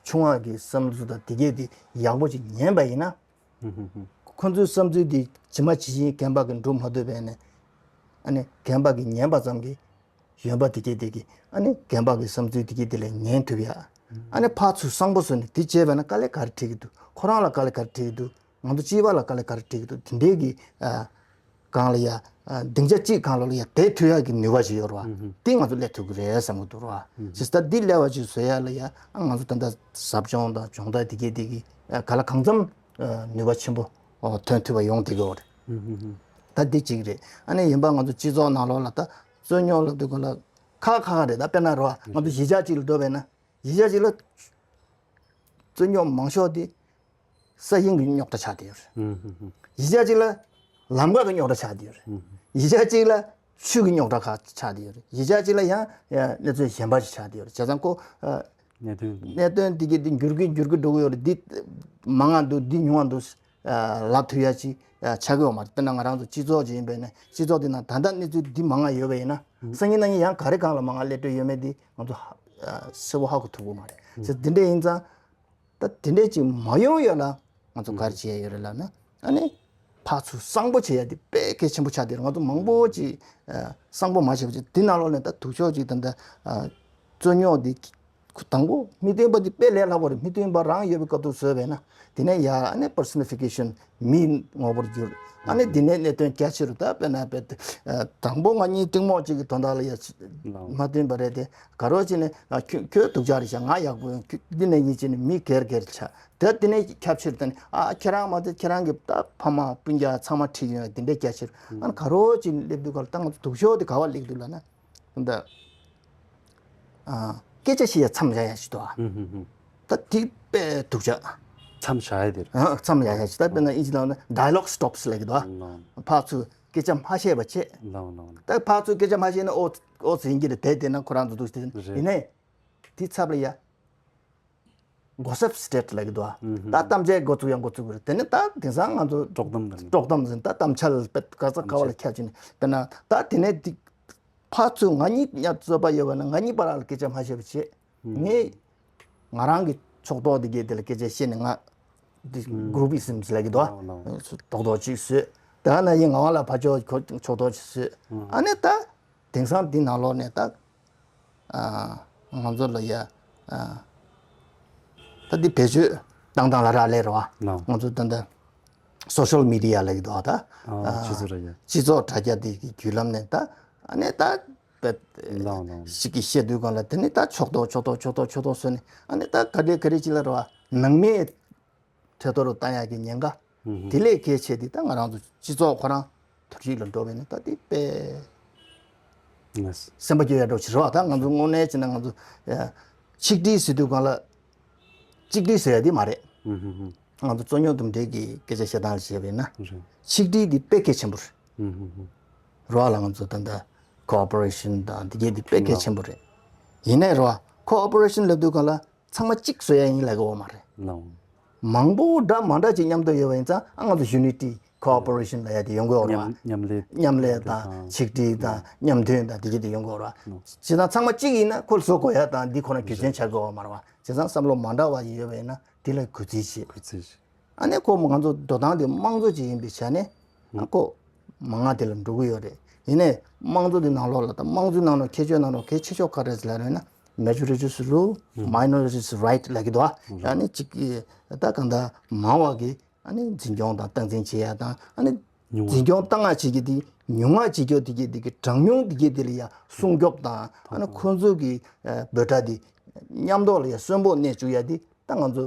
ཆུང་བ་གི་བསམ་ཚུལ་དང་དེ་གས་དེ་ཡག་པོ་ཅིག་ཉན་པ་ཡིན་ན། ཁོ་ཚོའི་བསམ་ཚུལ་དེ་ཇི་མ་ཇི་བཞིན་རྒན་པ་གིས་འགྲུབ་མ་ཐུབ་པས་ནས། ཨ་ནི་རྒན་པ་གིས་ཉན་པ་ཙམ་གྱིས་ཡོན་པ་དེ་གས་དེ་གིས། ཨ་ནི་རྒན་པ་གི་བསམ་ཚུལ་དེ་གས་དེ་ལ་ཉན་ཐུབ་ཡ། ཨ་ནི་ཕར་ཚུར་གསང་པོ་བཟོས་ནས་དེ་བྱས་པ་ན་དཀའ་ལས་ག་རེ་འཕྲད་ཀྱི་འདུག། ཁོ་རང་ལ་དཀའ་ལས་ག་རེ་འཕྲད་ཀྱི་འདུག། ང་ཚོ་སྤྱི་པ་ལ་དཀའ་ལས་ག་རེ་འཕྲད་ཀྱི་འདུག། དེ་འདྲའི་གི། ཨ། སྒང་ལ་ཡ། ཨ། སྡིངས་ཆ་གཅིག་སྒང་ལ་ཡ་བསྡད་ཐུབ་ཡ་གི་ནུས་པ་ཞིག་ཡོད་རེད་བ། དེ་ང་ཚོ་སླེབས་ཐུབ་ཀྱི་རེད་བསམ་གྱི་འདུག་ར་བ། ཅིག་ད་འདི་སླེབས་པ་ཅིག་བཟོ་ཡ་ལ་ཡ། ཨ། ང་ཚོ་ད་ལྟ་ཟབ་སྦྱོང་དང་སྦྱོང་བརྡར་དེ་གས་དེ་གིས། ཨ། ག་ལ་གང་འཚམ། ཨ། ནུས་པ་ཆེན་པོ། ཨོ། ཐོན་ཐུབ་པ་ཡོང་བསྡད་ཀྱི་ཡོད་རེད། ད་འདི་གཅིག་རེད། ཨ་ནི་ཡིན་པ་ང་ཚོ་སྤྱི་ཚོགས་ནང་ལོགས་ལ་ད་རྩོད་རྙོག་ལབ་དུས་སྒང་ལ་ཁག་ཁག་རེད། ད་དཔེར་ན་རེད་བ། ང་ཚོ་གཞིས་ཆགས་གཅིག་ལ་འགྲོ་བས་ན། གཞིས་ཆགས་གཅིག་ལ་རྩོད་རྙོག་མང་ཤོས་དེ་ས་ཞིང་གི་རྙོག་དྲ་ཆགས་བསྡད་ཡོད་རེད། ཨུ་ཧུ་ཧུ། གཞིས་ཆགས་གཅིག་ལ་ལམ་ཁ་གི་རྙོག་དྲ་ཆགས་བསྡད་ཡོད་རེད། ཨུ་ཧུ། གཞིས་ཆགས་གཅིག་ལ་ཆུ་གི་རྙོག་དྲ་ཁག་ཆགས་བསྡད་ཡོད་རེད། གཞིས་ཆགས་གཅིག་ལ་ཡང་ཡང་གནས་ཚུལ་གཞན་པ་ཞིག་ཆགས་བསྡད་ཡོད་རེད། བྱས་ཙང་ཁོ། ཨ། གནད་དོན། གནད་དོན་འདི་གི་འདི་འགྱུར་གི་འགྱུར་གི་འགྲོ་གི་ཡོད་རེད། འདི་མང་ང་འདུག། འདི་ཉུང་ང་འདུག། ཨ། ལབ་ཐུབ་ཡ་ཅིག། ཨ། ཆགས་ཀྱི་ཡོད་མ་རེད། དཔེར་ན་ང་རང་ཚོ་སྤྱི་ཚོགས་ཅིག་ཡིན་པས་ན། སྤྱི་ཚོགས་འདི་ནང་ད་ལྟ་གནས་ཚུལ་འདི་མང་ང་ཡོད་པ་ཡིན་ན། སང་ཉིན་གནངས་ཉིན་ཡང་ག་རེ་སྒང་ལ་མང་ང་སླེབས་འགྲོ་ཡོད་མེད་འདི་ང་ཚོ་ཧ། ཨ། གསལ་པོ་ཧ་གོ་ཐུབ་ཀྱི་མ་རེད། ཨུ། ཟེར། འདི་འདྲ་ཡིན་ཙང་། ད་དེ་འདྲས་ཅིག་མ་ཡོང་ཡ་ལ་ང་ཚོ་ག་རེ་བྱེད་ཡ་ཡོད་རེད་ལབ་ན། ཨ་ནི་ཕར་ཚུར་གསང་པོ་བྱེད་ཡ་དེ་དཔེ་གལ་ཆེན་པོ་ཆགས་བསྡད་རེད། ང་ཚོ་མང་པོ་ཅིག། ཨ། གསང་པོ་མ་བྱས་པ་ཅིག། དེ་ནང་ལོགས་ནས་ད་སྡུག་ཤོས་ཅིག་ད་ལྟ། ཨ། རྩོད་རྙོག་འདི། ཁོ་དང་པོ་མི་སྟོན་པ་འདི་དཔེ་ལས་སླ་པོ་རེད། མི་སྟོན་པ་རང་ཡོད་པའི་སྐབས་སུ་བཟོས་པས་ན། དེ་ནས་ཡ། ཨ་ནི་པར་སོ་ནི་ཕི་ཀེ་ཤན། མིའི་ངོ་བོར་གྱུར། ཨ་ནི་འདི་ནས་གནད་དོན་རྒྱ་ཆེ་རུ། ད་དཔེར་ན་དཔེ། ཨ། དང་པོ་ང་གཉིས་གཏིང་མོ་གཅིག་གི་དོན་དག་ལ་ཡ་མ་བསྟུན་པ་རེད་དེ། ག་རེ་བྱས་ནས། ཨ། ཁྱོད་ཁྱོད་སྡུག་ཅག་རེད་ཤག། ང་ཡག་པོ་ཡོད། ཁྱོད་འདི་ནས་ཡིན་བྱས་ནས་མི་སྒེར་སྒེར་ཆགས། ད་དེ་ནས་ཁྱབ་ཆེ་རུ་བཏང་ནས། ཨ། ཁྱེད་རང་མ་གཏོགས་ཁྱེད་རང་གི་ད་ཕ་མ་སྤུན་ཀྱག་ཚང་མ་ཁྲིད་ཡོང་། དེ་འདྲས་རྒྱ་ཆེ་རུ། ཨ་ནི་ག་རེ་བྱས་ནས་སླེབས་དུས་སྒང་ལ་ད་ང་ཚོ་སྡུག་ཤོས་དེ་ག་པར་སླེབས་འདུག་ལབ་ན། ད། ཨ། སྐད་ཆ་བཤད་ཡ་མཚམས་བཞག་ཡ་ཞིག་འདུག་ཨ། ཧུམ་ཧུམ་ཧུམ། ད་དེ་དཔེ་སྡུག་ཅག། མཚམས་བཞག་ཡ་དེ་རེད། ཨ། མཚམས་བཞག་ཡ་ཞིག། ད་དཔེར་ན་ཨིན་ཇི་ནང་ན་ཌའི་ལོག་སི་ཊོབ་སི་ལབ་ཀྱི་འདུག་ཨ། ལགས། ཕར་ཚུར་སྐད་ཆ་མ་བཤད་པ་བྱས། ལགས་ལགས། ད་ཕར་ཚུར་སྐད་ཆ་མ་བཤད་ན། ཨོ་ཨོ་ཙི་ཡིན་གྱི་རེད། དེ་དེ་ན་ཁོ་རང་ཚོ་འདུག་སྟེ། རེད། ཡིན་ནའི་དེའི་ཚབ་ལ་ཡ། གོ་སིབ་སི་ཊེ་ཊི་ལབ་ཀྱི་འདུག་ཨ། ཨུ་ཧུམ། ད་གཏམ་འཆལ་འགོ་བཙུགས་ཡང་འགོ་བཙུགས་ཀྱི་རེད། དེ་ནས་ད་དེང་སང་ང་ཚོ་དཀྲོག་གཏམ་དང་། དཀྲོག་གཏམ་ཟེར། ད་གཏམ་འཆལ་དཔེ་ག་ས་ག་བ་ལ་ཁྱབ་བྱས་ནས། དཔེར་ན་ད་དེ་ནས་འདི་ཕར་ཚུར་ང་གཉིས་ཉ་རྩོད་པ་ཡོད་པ་ན། ང་གཉིས་བར་ལ་སྐད་ཆ་མ་བཤད་པ་བྱས། ཨུ་ཧུམ། ངས་ང་རང་གི་ཕྱོགས་གཏོགས་དེ་གས་དེ་ལ་སྐད་ཆ་བཤད་ནས། ང་འདི་ཨུ་ཧུམ། གུ་རུབ་ཨི་ཛམ་ལབ་ཀྱི་འདུག་ཨ། ལགས་ལགས། རྡོག་རྡོག་ཅིག་བཟོས། དེ་ནས་ཡིན་ང་བ་ལ་ཕར་ཕྱོགས་ཁོ་ཕྱོགས་གཏོགས་ཅིག་བཟོས། ཨུ་ཧུམ། ཨ་ནི་ད་དེང་སང་འདི་ནང་ལོགས་ནས་ད། ཨ་ང་ཚོ་ལ་ཡ་ཨ་ད་འདི་བེད་སྤྱོད་བཏང་སྟངས་ལ་རག་ལས་རེད་བ། ལགས། ང་ཚོ་ད་ལྟ་སོ་ཤལ་མི་ཌི་ཡ་ལབ་ཀྱི་འདུག་ད། ཨ་ཨ་སྤྱི་ཚོགས་དྲ་རྒྱ། སྤྱི་ཚོགས་དྲ་རྒྱ་འདི་གི་བརྒྱུད་ལམ་ནས་ད་ཨ་ནི་ད་བེད་ལགས་ལགས། ཞིག་གིས་བཤད་དུས་སྒང་ལ་དེ་ནི་ད་ཕྱོགས་གཏོགས་ཕྱོགས་གཏོགས་ཕྱོགས་གཏོགས་ཕྱོགས་གཏོགས་བཟོས་ནས་ཨ་ནི་ད་ག་འདྲས་ག་རེ་ཅིག་ལབ་རེད་བ། ནང་མིའི་ཐད་གཏོར་བཏང་ཡག་གི་ཉེན་ཁ། ཧུམ་ཧུམ། དེ་ལས་གལ་ཆེ་དེ་ད་ང་རང་ཚོ་སྤྱི་ཚོགས་ཁོ་རང་དུར་ཁྲོད་ལ་འགྲོ་བས་ན་ད་དེ་དཔེ་ལགས། སེམས་པ་སྐྱོ་ཡ་འགྲོ་ཕྱིར་བ། ད་ང་ཚོ་དངོས་གནས་བྱས་ན་ང་ཚོ་ཡ་ཆིག་སྒྲིལ་ཟེར་དུས་སྒང་ལ་གཅིག་སྒྲིལ་ཟེར་ཡ་དེ་མ་རེད། ཧུམ་ཧུམ་ཧུམ། ང་ཚོ་རྩོད་རྙོག་འདུམ་འགྲིག་གི་སྐད་ཆ་བཤད་སྟངས་ལ་བྱས་པས་ན་རེད། ཆིག་སྒྲིལ་དེ་དཔེ་གལ་ཆེན་པོ་རེད། ཧུམ་ཧུམ་ཧུམ། རེད་བ་ལ། ང་ཚོ་ད་ལྟ་ཀོ་ཨོ་པ་རེ་ཤན་དང་དེ་གས་དེ་དཔེ་གལ་ཆེན་པོ་རེད། ཡིན་ནའི་རེད་བ། ཀོ་ཨོ་པ་རེ་ཤན་ལབ་དུས་སྒང་ལ་ཚང་མ་གཅིག་བཟོ་ཡ་ཡིན་ལབ་ཀྱི་ཡོད་མ་རེད། ལགས། མང་པོ་འདྲ་མ་འདྲ་ཅིག་མཉམ་དུ་ཡོད་པ་ཡིན་ཙང་ཨ་ང་ཚོ་ཡུ་ནི་ཊི་ཀོ་ཨོ་པ་རེ་ཤན་ལབ་ཡ་དེ་ཡོང་གི་ཡོད་རེད་བ། མཉམ་མཉམ་ལས། མཉམ་ལས་དང་ཆིག་སྒྲིལ་དང་མཉམ་མཐུན་དང་དེ་གས་དེ་ཡོང་གི་ཡོད་རེད་བ། ལགས། བྱས་ཙང་ཚང་མ་གཅིག་ཡིན་ན་ཁོ་ལ་བཟོ་དགོས་ཡ་དང་འདི་ཁོ་ན་རྒྱུ་རྐྱེན་ཆགས་ཀྱི་ཡོད་མ་རེད་བ། བྱས་ཙང་བསམ་བློ་མ་འདྲ་བ་ཡིན་ཡོད་པ་ཡིན་ན་དེ་ལ་གུས་བརྩི་བྱེད། གུས་བརྩི་བྱེད། ཨ་ནི་ཁོ་ང་ཚོ་འགྲོ་སྟངས་དེ་དམངས་གཙོ་ཅིག་ཡིན་པའི་ཆ་ནས་ཨ་ཁོ་མང་ང་དེ་ལ་འགྲོ་གི་ཡོད་རེད། ཡིན་ནའི་དམངས་གཙོ་དེ་ནང་ལོགས་ལ་ད་དམངས་གཙོའི་ནང་ལོགས་ཁྱད་ཆོས་ནང་ལོགས་གལ་ཆེ་ཤོས་ག་རེ་རེད་ལབ་ན་མེ་ཇོ་རི་ཊི་ཨིས་རུལ། མའི་ནོ་རི་ཊི་ཨིས་རའིཊ་ལབ་ཀྱི་འདུག་ཨ། ཡང་ནི་ཅིག་ད་གང་ལྟར་མང་བ་གི་ཨ་ནི་འཛིན་སྐྱོང་དང་སྟངས་འཛིན་བྱེད་ཡ་དང་ཨ་ནི་ཉུང་བ། འཛིན་སྐྱོང་བཏང་ཡ་བྱེད་ཀྱི་དེ་ཉུང་ང་བྱེད་རྒྱུ་དེ་གི་དེ་གི་གྲངས་ཉུང་དེ་གི་དེ་ལ་ཡ་སྲུང་སྐྱོབ་དང་ཨ་ནི་ཁོ་ཚོ་གི་འབོད་སྒྲ་དེ་མཉམ་ཐོག་ལ་ཡ་གསོན་པོ་གནས་བཅུག་ཡ་དེ་ད་ང་ཚོ་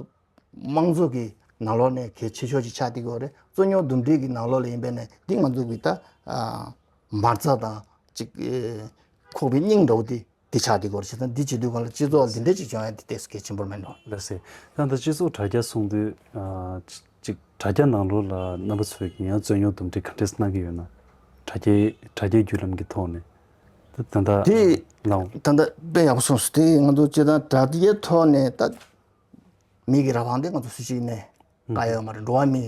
དམངས་གཙོ་གི་ནང་ལོགས་ནས་གལ་ཆེ་ཤོས་ཅིག་ཆགས་བསྡད་ཀྱི་ཡོད་རེད། རྩོད་རྙོག་འདུམ་འགྲིག་གི་ནང་ལོགས་ལ་ཡིན་པས་ན་འདི་ང་ཚོ་གི་ད་ཨ་མ་རྩ་དང་ཅིག་ཨེ་ཁོག་པའི་སྙིང་འདྲ་བོ་དེ་འདི་ཆགས་བསྡད་ཀྱི་ཡོད་རེད། བྱས་ཙང་འདི་བྱེད་དུས་སྒང་ལ་སྤྱི་ཚོགས་འདི་འདྲ་ཅིག་བྱུང་ཡ་འདི་ཏོག་ཙམ་གལ་ཆེན་པོ་མེད་འགྲོ། ལགས་སེ། ད་ལྟ་སྤྱི་ཚོགས་དྲ་རྒྱ་གསུང་དུས་ཨ་ཅིག་དྲ་རྒྱ་ནང་ལོགས་ལ་རྣམ་པ་ཚོས་ཀྱི་ཡང་རྩོད་རྙོག་འདུམ་འགྲིག་ག་འདྲས་གནང་གི་ཡོད་ན། དྲ་རྒྱའི་དྲ་རྒྱའི་བརྒྱུད་ལམ་གྱི་ཐོག་ནས་ད་ད་ལྟ་དེ་ལའོ། ད་ལྟ་དཔེ་ཡག་པོ་གསུངས་སོང་། དེ་ང་ཚོ་སྤྱིར་བཏང་དྲ་རྒྱའི་ཐོག་ནས་ད་མི་གི་རང་དབང་དེ་ང་ཚོ་སུ་ཞིག་ནས་བཀག་ཡོད་མ་རེད། འགྲོ་བ་མི་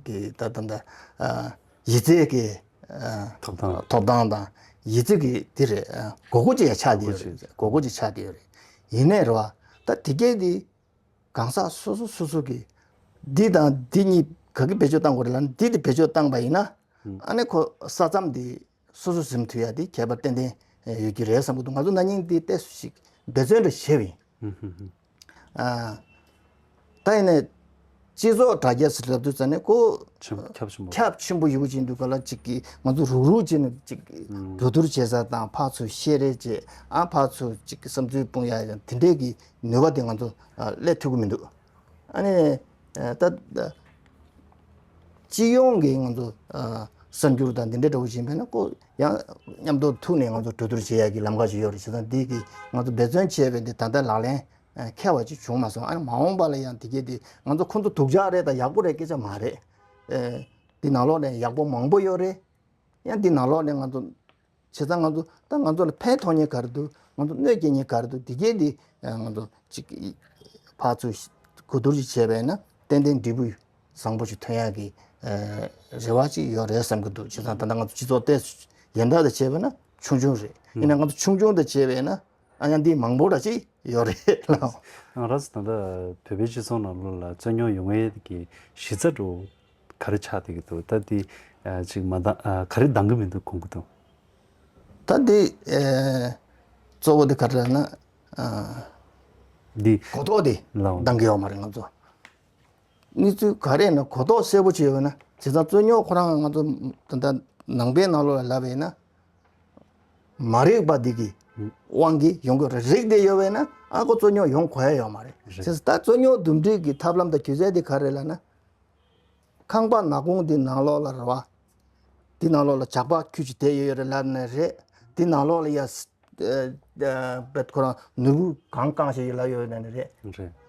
གི་ད་ད་ད་ཨ་ཡིག་ཚད་ཀྱི་ཨ་ཐོབ་ཐང་། ཐོབ་ཐང་དང་ཡིག་ཚད་ཀྱི་དེ་རེད། ཨ་དགོས་མཁོ་ཅིག་ཡང་ཆགས་བསྡད་ཡོད་རེད། དགོས་མཁོ་ཅིག་དགོས་མཁོ་ཅིག་ཆགས་བསྡད་ཡོད་རེད། ཡིན་ནའི་རེད་བ། ད་དེ་གས་དེ་གང་ཟག་སོ་སོ་སོ་སོ་གིས་འདི་དང་འདི་གཉིས་ག་གི་བེད་སྤྱོད་བཏང་དགོས་རེད་ལབ་ན་འདི་དེ་བེད་སྤྱོད་བཏང་པ་ཡིན་ན་ཨ་ནི་ཁོ་ས་མཚམས་དེ་སོ་སོ་ཟིན་ཐུབ་ཡ་དེ་ཁྱད་པར་ཏན་ཏན་ཡོད་ཀྱི་རེད་བསམ་གྱི་འདུག་ང་ཚོ་ན་ནིང་དེ་ཏོག་ཙམ་ཞིག་འབད་བརྩོན་འདྲ་བྱས་པ་ཡིན། ཨ་ད་ཡིན་ནའི་སྤྱི་ཚོགས་དྲ་རྒྱ་ཟེར་ལབ་དུས་ཙ་ནས་ཁོ་ཆེན་ཁྱབ་ཆེན་པོ། ཁྱབ་ཆེན་པོ་ཡོད་པ་ཅིག་འདུག་ག་ལ། ཅིག་གི་ང་ཚོ་རུག་རུག་བྱས་ནས་ཅིག་གྲོས་བསྡུར་བྱེད་ས་དང་ཕར་ཚུར་བཤད་རེས་བྱེད། ཨ་ཕར་ཚུར་ཅིག་གི་བསམ་ཚུལ་སྤུངས་ཡ་ཡང་དེ་འདྲས་ཀྱི་ནུས་པ་དེ་ང་ཚོ་ཨ་སླེབས་ཐུབ་ཀྱི་མི་འདུག་ཨ་ནི་ཨ་ད་ད་སྤྱི་ཡོངས་ཀྱི་ང་ཚོ་ཨ་གསར་འགྱུར་དང་འདི་འདྲ་འདྲ་བོ་ཞིག་ཡིན་པ་ན་ཁོ་ཡང་མཉམ་དུ་ཐུག་ནས་ང་ཚོ་གྲོས་བསྡུར་བྱེད་ཡ་གི་ལམ་ཁ་ཞིག་ཡོད་རེད། བྱས་ཙང་འདི་གི་ང་ཚོ་འབད་བརྩོན་བྱས་པའི་འདི་ད་ལྟ་ལག་ལེན་ཨ་འཁེལ་བ་ཅིག་བྱུང་མ་སོང་། ཨ་ནི་མ་འོངས་པ་ལ་ཡང་དེ་གས་དེ་ང་ཚོ་ཁོ་ཚོ་སྡུག་ཅག་རེད་དང་ཡག་པོ་རེད་སྐད་ཆ་མ་རེད། ཨེ་འདི་ནང་ལོགས་ནས་ཡག་པོ་མང་པོ་ཡོད་རེད། ཡང་འདི་ནང་ལོགས་ནས་ང་ཚོ་བྱས་ཙང་ང་ཚོ་ད་ང་ཚོ་ལ་ཕན་ཐོགས་མཁན་ག་རེ་འདུག་ང་ཚོ་གནོད་སྐྱེལ་མཁན་ག་རེ་འདུག་དེ་གས་འདི་ང་ཚོ་ཅིག་ཕར་ཚུར་གོ་བསྡུར་ཅིག་བྱས་པས་ན་ཏན་ཏན་འབྲས་བུ་བཟང་པོ་ཞིག་ཐོན་ཡག་གི་ཨེ་རེ་བ་ཅིག་ཡོད་རེད་བསམ་གྱི་འདུག་བྱས་ཙང་ད་ལྟ་ང་ཚོ་སྤྱི་ཚོགས་ཏོག་ཙམ་ཡན་ཐོག་ཏུ་བྱས་པས་ན་ཆུང་ཆུང་རེད། ཡིན་ན་ང་ཚོ་ཆུང་ཆུང་དུ་བྱས་པས་ན་ཨ་ཡང་འདི་མང་པོ་འདྲ་ཅིག་ཡོད་རེད་ལགས། ཨ་ར་ས་ད་ལྟ་བོད་པའི་སྤྱི་ཚོགས་ནང་ལོགས་ལ་རྩོད་རྙོག་ཡོང་ཡས་ཀྱི་གཞི་རྩ་འདྲ་བོ་ག་རེ་ཆགས་བསྡད་ཀྱི་འདུག་ད་འདི་ཨ་ཅིག་མ་འདང་ཨ་ག་རེ་འདང་གི་མི་འདུག་དགོངས་ཀྱི་འདུག་ད་འདི་ཨེ་གཙོ་བོ་འདི་ག་རེ་ལབ་ན་ཨ་འདི་གོ་རྟོགས་འདི་ལའོ་འདང་གི་ཡོད་མ་རེད། ང་ཚོ་གནས་ཚུལ་ག་རེ་ཡིན་ན་གོ་རྟོགས་གསལ་པོ་བྱས་ཡོད་ན། བྱས་ཙང་རྩོད་རྙོག་ཁོ་རང་ང་ཚོ་ད་ལྟ་ནང་པའི་ནང་ལོགས་ལ་ལབ་པ་ཡིན་ན། མ་རིག་པ་འདི་གི་དབང་གིས་ཡོང་གི་རེད། རིག་བསྡད་ཡོད་པས་ན་ཨ་ཁོ་རྩོད་རྙོག་ཡོང་དགོས་ཡ་ཡོད་མ་རེད། རེད། བྱས་ཙང་ད་རྩོད་རྙོག་འདུམ་འགྲིག་གི་ཐབས་ལམ་དང་སྒྱུ་རྩལ་འདི་ག་རེ་ལབ་ན། ཁང་པ་ནག་ཁུང་འདི་ནང་ལོགས་ལ་རེད་བ། འདི་ནང་ལོགས་ལ་ཇག་པ་ཁྱུ་གཅིག་བསྡད་ཡོད་རེད་ལབ་ནི་རེད། འདི་ནང་ལོགས་ལ་ཡ་ཨ་ཨ་བེད་ཁོ་རང་ནོར་བུ་གང་བཀང་བྱས་ཡོད་ལབ་ཡོད་ནི་རེད། རེད།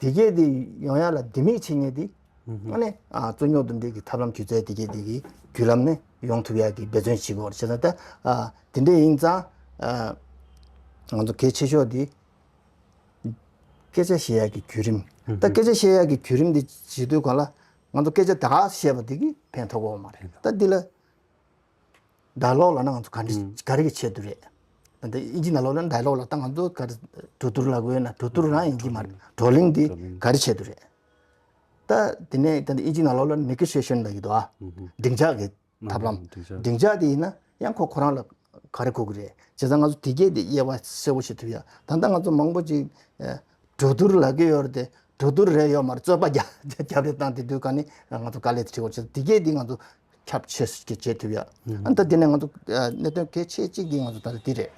དེ་གས་འདི་ཡོང་ཡ་ལ་ལྡེ་མིག་ཕྱེ་མཁན་འདི། ཨ་ནི་ཨ་རྩོད་རྙོག་འདུམ་འགྲིག་གི་ཐབས་ལམ་སྒྱུ་རྩལ་དེ་གས་དེ་གི་བརྒྱུད་ལམ་ནས་ཡོང་ཐུབ་ཡག་གི་འབད་བརྩོན་བྱེད་དགོས་རེད། བྱས་ཙང་ད་ཨ་དེ་འདྲ་ཡིན་ཙང་ཨ་ང་ཚོ་གལ་ཆེ་ཤོས་འདི་སྐད་ཆ་བཤད་ཡག་གི་བརྒྱུད་རིམ། ད་སྐད་ཆ་བཤད་ཡག་གི་བརྒྱུད་རིམ་འདི་བྱེད་དུས་ག་ལ་ང་ཚོ་སྐད་ཆ་ད་ག་བཤད་པ་འདི་གིས་ཕན་ཐོགས་ཀྱི་ཡོད་མ་རེད། ད་འདི་ལ་ཌའི་ལོག་ལབ་ན་ང་ཚོ་ག་འདྲ་ཨུམ། ག་རེ་གི་ཆེད་དུ་རེད། ད་ལྟ་ཨིན་ཇི་ནང་ལོགས་ལ་ཌའི་ལོག་ལབ། ད་ང་ཚོ་ག་རེ་གྲོས་བསྡུར་ལབ་དགོས་ན་གྲོས་བསྡུར་རང་ཡིན་གྱི་མ་རེད། བགྲོ་གླེང་འདི་བགྲོ་གླེང་ག་རེ་ཆེད་དུ་རེད། ད་དེ་ནས་ད་ལྟ་ཨིན་ཇི་ནང་ལོགས་ལ་ནེ་གོ་ཤི་ཨེ་ཤན་ལབ་ཀྱི་འདུག་ཨ། ཨུམ་ཧུམ། སྡིངས་ཆ་གི་ཐབས་ལམ། ཨུམ་སྡིངས་ཆ། སྡིངས་ཆ་དེ་ཡིན་ན་ཡང་ཁོ་ཁོ་རང་ལ་ ག་རེ་གོ་གི་རེད། བྱས་ཙང་ང་ཚོ་དེ་གས་དེ་དབྱེ་བ་གསལ་པོ་ཞིག་ཐུབ་ཡ། ད་ལྟ་ང་ཚོ་མང་པོ་ཅིག་ཨ་གྲོས་བསྡུར་ལབ་ཀྱི་ཡོད་རེད་དེ། གྲོས་བསྡུར་རེད་ཡོད་མ་རེད། རྩོད་པ་རྒྱབ་རྒྱབ་རེས་བཏང་དེ་དུས་ག་ནི་ང་ཚོ་དཀའ་ལས་དེ་འཕྲད་པ་བྱས། དེ་གས་དེ་ང་ཚོ་ཁྱབ་ཆེ་ཤོས་ཀྱི་བྱེད་ཐུབ་ཡ། ཨ་ད་དེ་ནས་ང་ཚོ་ཨ་གནད་དོན་གལ་ཆེ་གཅིག་དེ་ང་ཚོ་ད་ལྟ་དེ་རེད།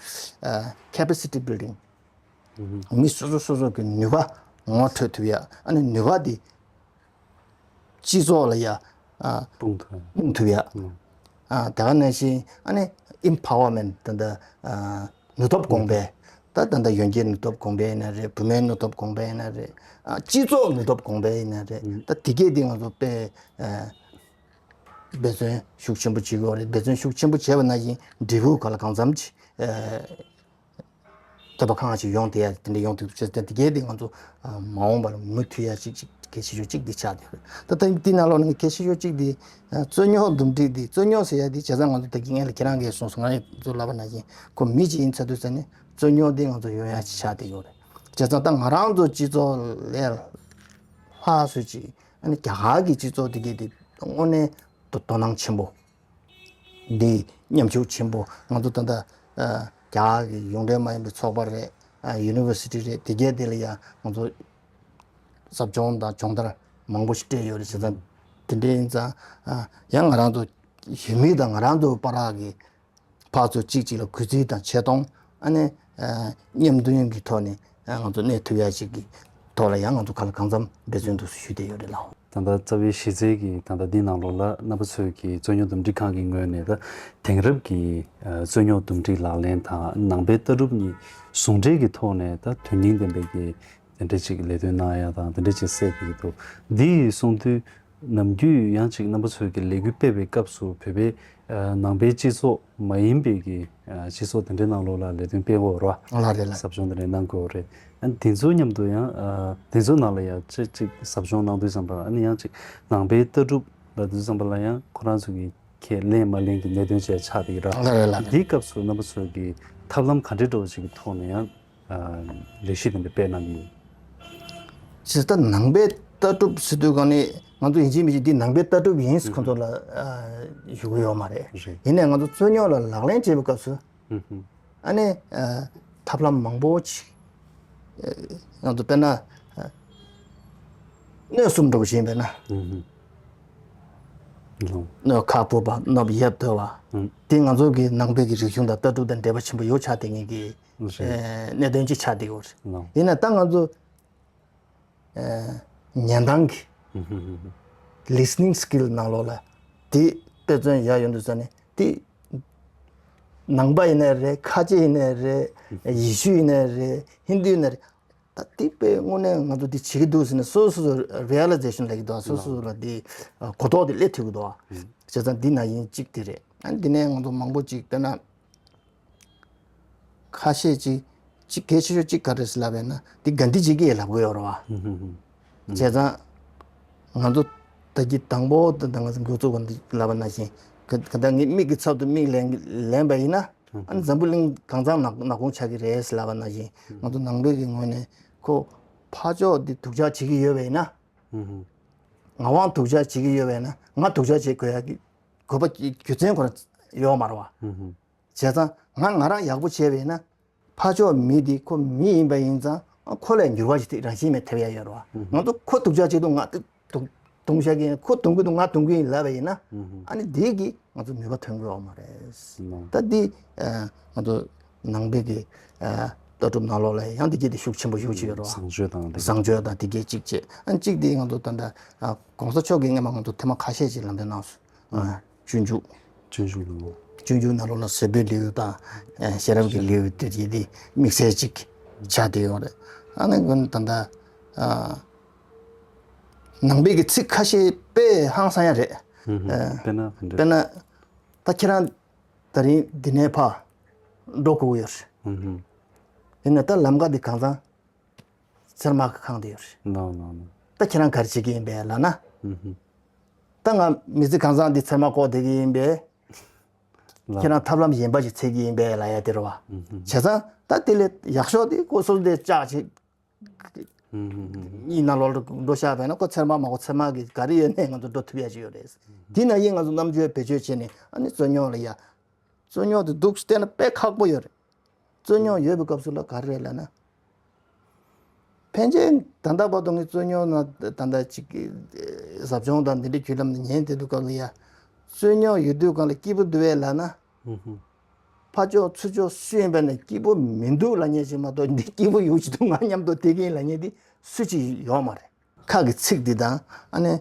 ཨ་capacity building། མི་སོ་སོ་སོ་སོ་གི་ནུས་པ་ངོ་འཕྲོད་ཐུབ་ཡ། ཨ་ནི་ནུས་པ་དེ་སྤྱི་ཚོགས་ལ་ཡ་ཨ་སྤུངས་ཐུབ་ཡ། སྤུངས་ཐུབ་ཡ། ཨ་དེ་ག་ནང་བཞིན་ཨ་ནི་empowerment། ད་ལྟ་ཨ་ནུས་སྟོབས་གོང་སྤེལ། ད་ད་ལྟ་ཡོན་རྒྱལ་ནུས་སྟོབས་གོང་སྤེལ་ཡིན་ན་རེད། བུད་མེད་ནུས་སྟོབས་གོང་སྤེལ་ཡིན་ན་རེད། ཨ་སྤྱི་ཚོགས་ནུས་སྟོབས་གོང་སྤེལ་ཡིན་ན་རེད། ད་དེ་གས་དེ་ང་ཚོ་དཔེ་ཨ་འབད་བརྩོན་ཤུགས་ཆེན་པོ་བྱེད་དགོས་རེད། འབད་བརྩོན་ཤུགས་ཆེན་པོ་བྱས་པ་ནང་བཞིན་འབྲས་བུ་ག་ལ་གང་འཚམ་ཅིག་ཨ་ཐོབ་པ་གང་ཞིག་ཡོང་དེ་ཡ། དེ་འདྲ་ཡོང་ཐུབ་ཅེས་དེ་གས་དེ་ང་ཚོ་ཨ་མ་འོངས་པར་མུ་མཐུད་ཡ་ཅིག་ཅིག་གལ་ཆེ་ཤོས་གཅིག་འདི་ཆགས་བསྡད་ཡོད་རེད། ད་ལྟ་འདི་ནང་ལོགས་ནས་གལ་ཆེ་ཤོས་གཅིག་འདི་ཨ་རྩོད་རྙོག་འདུམ་འགྲིག་འདི། རྩོད་རྙོག་ཟེར་ཡ་འདི་བྱས་ཙང་ང་ཚོ་ད་གིན་ངས་ལ་ཁྱེད་རང་གིས་གསུངས་སོང་། ང་ཚོ་ལབ་པ་ནང་བཞིན་ཁོ་མི་གཅིག་ཡིན་ཚར་དུས་ཙ་ནས་རྩོད་རྙོག་འདི་ང་ཚོ་ཡོང་ཡ་ཅིག་ཆགས་བསྡད་ཡོད་རེད། བྱས་ཙང་ད་ང་རང་ཚོ་སྤྱི་ཚོགས་ལས་ལྷག་སུ་ཅིག་ཨ་ནི་རྒྱ་གར་གྱི་སྤྱི་ཚོགས་འདི་གས་འདི་དངོས་གནས་དོ་དོ་སྣང་ཆེན་པོ། འདི་མཉམ་ཞུགས་ཆེན་པོ། ང་ཚོ་ད་ལྟ་ཨ་རྒྱ་གར་གྱི་ཡོངས་འབྲེལ་མ་ཡིན་པའི་ཚོགས་པ་རེད། ཨ་ཡུ་ནི་ཝར་སི་ཊི་རེད། དེ་གས་དེ་ལ་ཡང་ང་ཚོ་ཟབ་སྦྱོང་དང་སྦྱོང་བརྡར་མང་པོ་ཞིག་སྤྲད་ཡོད་རེད། བྱས་ཙང་དེ་འདྲ་ཡིན་ཙང་ཨ་ཡང་ང་རང་ཚོ་ཡུལ་མི་དང་ང་རང་ཚོ་བར་གྱི་ཕར་ཚུར་གཅིག་གཅིག་ལ་གུས་བརྩི་དང་ཆེ་མཐོང་། ཨ་ནི་ཨ་མཉམ་འདུན་གྱི་ཐོག་ནས་ཨ་ང་ཚོ་གནས་ཐུབ་ཡ་ཞིག་གི་ཐོག་ལ་ཡང་ང་ཚོ་གང་ལ་གང་འཚམ་འབད་བརྩོན་འདུག་ཞུས་བསྡད་ཡོད་རེད་ལགས། ད་ལྟ་རྩ་བའི་གཞི་རྩའི་གི་ད་ལྟ་འདི་ནང་ལོགས་ལ་རྣམ་པ་ཚོས་ཀྱི་རྩོད་རྙོག་འདུམ་འགྲིག་ཁང་གི་ངོས་ནས་ད་དེང་རབས་ཀྱི་ཨ་རྩོད་རྙོག་འདུམ་འགྲིག་ལག་ལེན་དང་ནང་པའི་ལྟ་གྲུབ་གཉིས་ཟུང་འབྲེལ་གྱི་ཐོག་ནས་ད་དོན་སྙིང་ལྡན་པའི་གི་དེ་འདྲ་ཅིག་ལས་དོན་གནང་ཡ་དང་དེ་འདྲ་ཅིག་གསལ་གྱི་འདུག་འདི་ཡིས་གསུངས་དུས་ནམ་རྒྱུན་ཡང་ཅིག་རྣམ་པ་ཚོས་ཀྱི་ལས་འགུལ་སྤེལ་བའི་སྐབས་སུ་བོད་པའི་ཨ་ནང་པའི་སྤྱི་ཚོགས་མ་ཡིན་པའི་གི་ཨ་སྤྱི་ཚོགས་དེ་འདྲའི་ནང་ལོགས་ལ་ལས་དོན་སྤེལ་དགོས་རེད་བ། ལགས་རེད་ལགས། ཟབ་སྦྱོང་དེ་འདྲ་གནང་དགོས་རེད། ཨ་དེ་ཚོའི་མཉམ་དུ་ཡང་ཨ་དེ་ཚོའི་ནང་ལ་ཡང་ཅིག་ཅིག་ཟབ་སྦྱོང་གནང་དུས་ཙམ་པ་ཨ་ནི་ཡང་ཅིག་ནང་པའི་ལྟ་གྲུབ་ལབ་དུས་ཙམ་པ་ལ་ཡང་ཁོ་རང་ཚོ་གི་ཁས་ལེན་མ་ལེན་གྱི་གནད་དོན་བཅས་ཆགས་བསྡད་ཀྱི་རེད། ལགས་རེད་ལགས་རེད། འདིའི་སྐབས་སུ་རྣམ་པ་ཚོས་ཀྱི་ཐབས་ལམ་ག་འདྲའི་འདྲ་བོ་ཞིག་གི་ཐོག་ནས་ཡང་ཨ་ལས་གཞི་དེ་འདྲ་སྤེལ་གནང་གི་ཡོད། ཇི་ལྟར་ནང་པའི་ལྟ་གྲུབ་ཟེར་དུས་གང་ནས་ང་ཚོ་ཡིན་གཅིག་མིན་གཅིག་འདི་ནང་པའི་ལྟ་གྲུབ་ཡིན་ཟེར་ཁོ་ཚོ་ལ་ཨ་ཞུ་གི་ཡོད་མ་རེད། རེད། ཡིན་ནའི་ང་ཚོ་རྩོད་རྙོག་ལ་ལག་ལེན་བྱེད་པའི་སྐབས་སུ་ཨ་ནི་ཨ་ཐབས་ལམ་མང་པོ་ཅིག་ཨ་ང་ཚོ་དཔེར་ན་ཨ་སྣོད་གསུམ་འདྲ་པོ་ཞིག་ཡིན་པས་ན། ལོ། སྣོད་ཁ་སྦུབ་པ། སྣབས་ཡལ་བརྡོལ་བ། ཨང་། དེ་ང་ཚོ་གི་ནང་པའི་གི་རིག་གཞུང་དང་ལྟ་གྲུབ་དང་འབྲེལ་བ་ཆེན་པོ་ཡོད་ཆགས་བསྡད་མཁན་གྱི་རེད། ཨེ་གནད་དོན་ཅིག་ཆགས་བསྡད་ཡོད་རེད། ལོ། ཡིན་ན་ད་ང་ཚོ་ཨེ་ཉན་སྟངས་ཀྱི་ཨུ་ཧུ་ཧུ་ཧུ། listening skill ནང་ལོགས་ལ་དེ་དཔེ་མཚོན་ཡག་ཡོང་དུས་ཙ་ནས་དེ་ནང་པ་ཡིན་ནའི་རེད། ཁ་ཆེ་ཡིན་ནའི་རེད། ཡེ་ཤུ་ཡིན་ནའི་རེད། ཧིན་དུ་ཡིན་ནའི་རེད། ད་དེ་དཔེ་དངོས་གནས་ང་ཚོ་འདི་བྱེད་ཀྱི་འདུག་ཟེར་ནས་སོ་སོ་སོ་རི་ཡ་ལི་ཛེ་ཤན་ལབ་ཀྱི་འདུག་སོ་སོ་སོ་ལ་དེ་གོ་རྟོགས་དེ་སླེབས་ཐུབ་ཀྱི་འདུག་བྱས་ཙང་འདི་ན་ཡིན་གཅིག་དེ་རེད། ཨ་འདི་ནས་ང་ཚོ་མང་པོ་ཅིག་དཔེར་ན་ཁ་ཤས་ཅིག་ཅིག་གལ་ཆེ་ཤོས་ཅིག་ག་རེ་ཟེར་ལབ་པས་ན་འདི་གྷན་དྷི་ཇི་གིས་ལབ་གི་ཡོད་རེད་བ། བྱས་ཙང་ང་ཚོ་ད་གི་དང་པོ་དང་ང་ཚོ་འགོ་བཙུགས་པ་འདི་ལབ་པ་ནང་བཞིན་ག་ག་ད་ངས་མིག་གི་ཚབ་ཏུ་མིག་ལེན་ལེན་པ་ཡིན་ན། ཨ་ནི་འཛམ་བུ་གླིང་གང་ཚང་ནག་ནག་ཁུང་ཆགས་ཀྱི་རེད་ཟེར་ལབ་པ་ནང་བཞིན་ང་ཚོ་ནང་པའི་གི་ངོས་ནས་ཁོ་ཕར་ཕྱོགས་འདི་སྡུག་ཅག་བྱེད་ཀྱི་ཡོད་པ་ཡིན་ན། ངག་དབང་སྡུག་ཅག་བྱེད་ཀྱི་ཡོད་པ་ཡིན་ན་ང་སྡུག་ཅག་བྱེད་དགོས་ཡ་གི་དགོས་པ་རྒྱུ་མཚན་ཁོ་རང་ཡོད་མ་རེད་བ། བྱས་ཙང་ང་ང་རང་ཡག་པོ་བྱས་པ་ཡིན་ན་ཕར་ཕྱོགས་མི་འདི་ཁོ་མི་ཡིན་པ་ཡིན་ཙང་ཁོ་ལས་འགྱུར་བ་ཞིག་རང་བཞིན་མེད་ཐེབས་ཡ་ཡོད་རེད་བ། ང་ཚོ་ཁོ་སྡུག་ཅག་བྱེད་དུས་ང་དེ་རྡུང་རྡུང་བཞག་གི་ཡིན། ཁོ་རྡུང་གི་འདུག་ང་རྡུང་གི་ཡིན་ལབ་པ་ཡིན་ན། ཨ་ནི་དེ་གིས་ང་ཚོ་ནུས་པ་ཐོན་གི་ཡོད་མ་རེད། ད་འདི་ང་ཚོ་ནང་པའི་གི་ལྟ་གྲུབ་ནང་ལོགས་ལ་ཡང་འདི་གྱད་དེ་ཤུགས་ཆེན་པོ་ཞེ་པོ་ཅིག་ཡོད་རེད་བ། བཟང་སྤྱོད་དང་། བཟང་སྤྱོད་དང་འདི་གྱད་གཅིག་བྱས། ཨ་ནི་གཅིག་དེ་ང་ཚོ་ད་ལྟ་གོང་ས་མཆོག་གིས་སྔོན་མ་ང་ཚོ་ཐེངས་མ་ཁ་ཤས་ཅིག་ལམ་སྟོན་གནང་སོང་། སྤྱོད་འཇུག་སྤྱོད་འཇུག་ནང་ལོགས། སྤྱོད་འཇུག་ནང་ལོགས་ལ་ཟས་པའི་ལེའུ་དང་ཤེས་རབ་ཀྱི་ལེའུ་དེ་གྱད་དེ་དམིགས་བསལ་ཅིག་ཆགས་བསྡད་ཡོད་རེད། ཨ་ནི་ད་ལྟ་ནང་པའི་གི་ཚིག་ཁ་ཤས་དཔེ་ཧང་སང་ཡ་རེད། དཔེར་ན་ག་འདྲ། དཔེར་ན་ད་ཁྱེད་རང་ད་རིང་འདི་ནས་ཕར་འགྲོ་དགོས་ཀྱི་ཡོད་རེད། ཡིན་ན་ད་ལམ་ཁ་འདི་གང་ཚང་ཚེར་མ་གིས་ཁེངས་བསྡད་ཡོད་རེད། ད་ཁྱེད་རང་ག་རེ་བྱེད་ཀྱི་ཡིན་པས་ལབ་ན། ད་ང་མི་ཚེ་གང་ཚང་འདི་ཚེར་མ་བཀོག་བསྡད་ཀྱི་ཡིན་པས། ཁྱེད་རང་ཐབས་ལམ་གཞན་པ་ཞིག་འཚོལ་གྱི་ཡིན་པས་ལབ་ཡ་དེ་རེད་བ། བྱས་ཙང་ད་དེ་ལས་ཡག་ཤོས་དེ་ཁོ་སོ་སོ་དེ་ལྕགས་ཅིག་གཉིས་ནང་ལོགས་ལ་འགྲོ་བཞག་པས་ན་ཁོ་ཚེར་མ་མ་གོ་ཚེར་མ་གི་ག་རེ་ཡོད་ནའི་ང་ཚོ་འགྲོ་ཐུབ་ཡ་ཅིག་ཡོད་རེད། དེ་ན་ཡིན་ང་ཚོ་རྣམ་དཔྱོད་བེད་སྤྱོད་བྱས་ནས་ཨ་ནི་རྩོད་རྙོག་ལ་ཡ་ རྩོད་རྙོག་དེ་འདུག་བལྟས་ན་དཔེ་ཁག་པོ་ཡོད་རེད། རྩོད་རྙོག་ཡོད་པའི་སྐབས་སུ་ལ་ག་རེ་རེད་ལབ་ན། ཕན་ཆད་ད་ལྟ་བར་དུ་ངས་རྩོད་རྙོག་ནང་ད་ལྟ་ཅིག་ཟབ་སྦྱོང་དང་འདི་འདྲའི་བརྒྱུད་ལམ་ནས་ཉན་བསྡད་དུས་སྐབས་ལ་ཡ། རྩོད་རྙོག་ཡོད་དུས་སྒང་ལ་སྐྱིད་པོ་འདུག་བས་ལབ་ན། ཧུམ་ཧུམ། ཕར་ཕྱོགས་ཚུར་ཕྱོགས་སུ་ཡིན་པ་ནས་སྐྱིད་པོ་མི་འདུག་ལབ་མཁན་ཞིག་མ་གཏོགས་འདི་སྐྱིད་པོ་ཡོང་གི་འདུག་ང་མཉམ་དུ་བསྡད་ཀྱི་ཡིན་ལབ་མཁན་འདི་སུ་གཅིག་ཡོད་མ་རེད། ཁ་གི་ཚིག་འདི་དང་ཨ་ནི་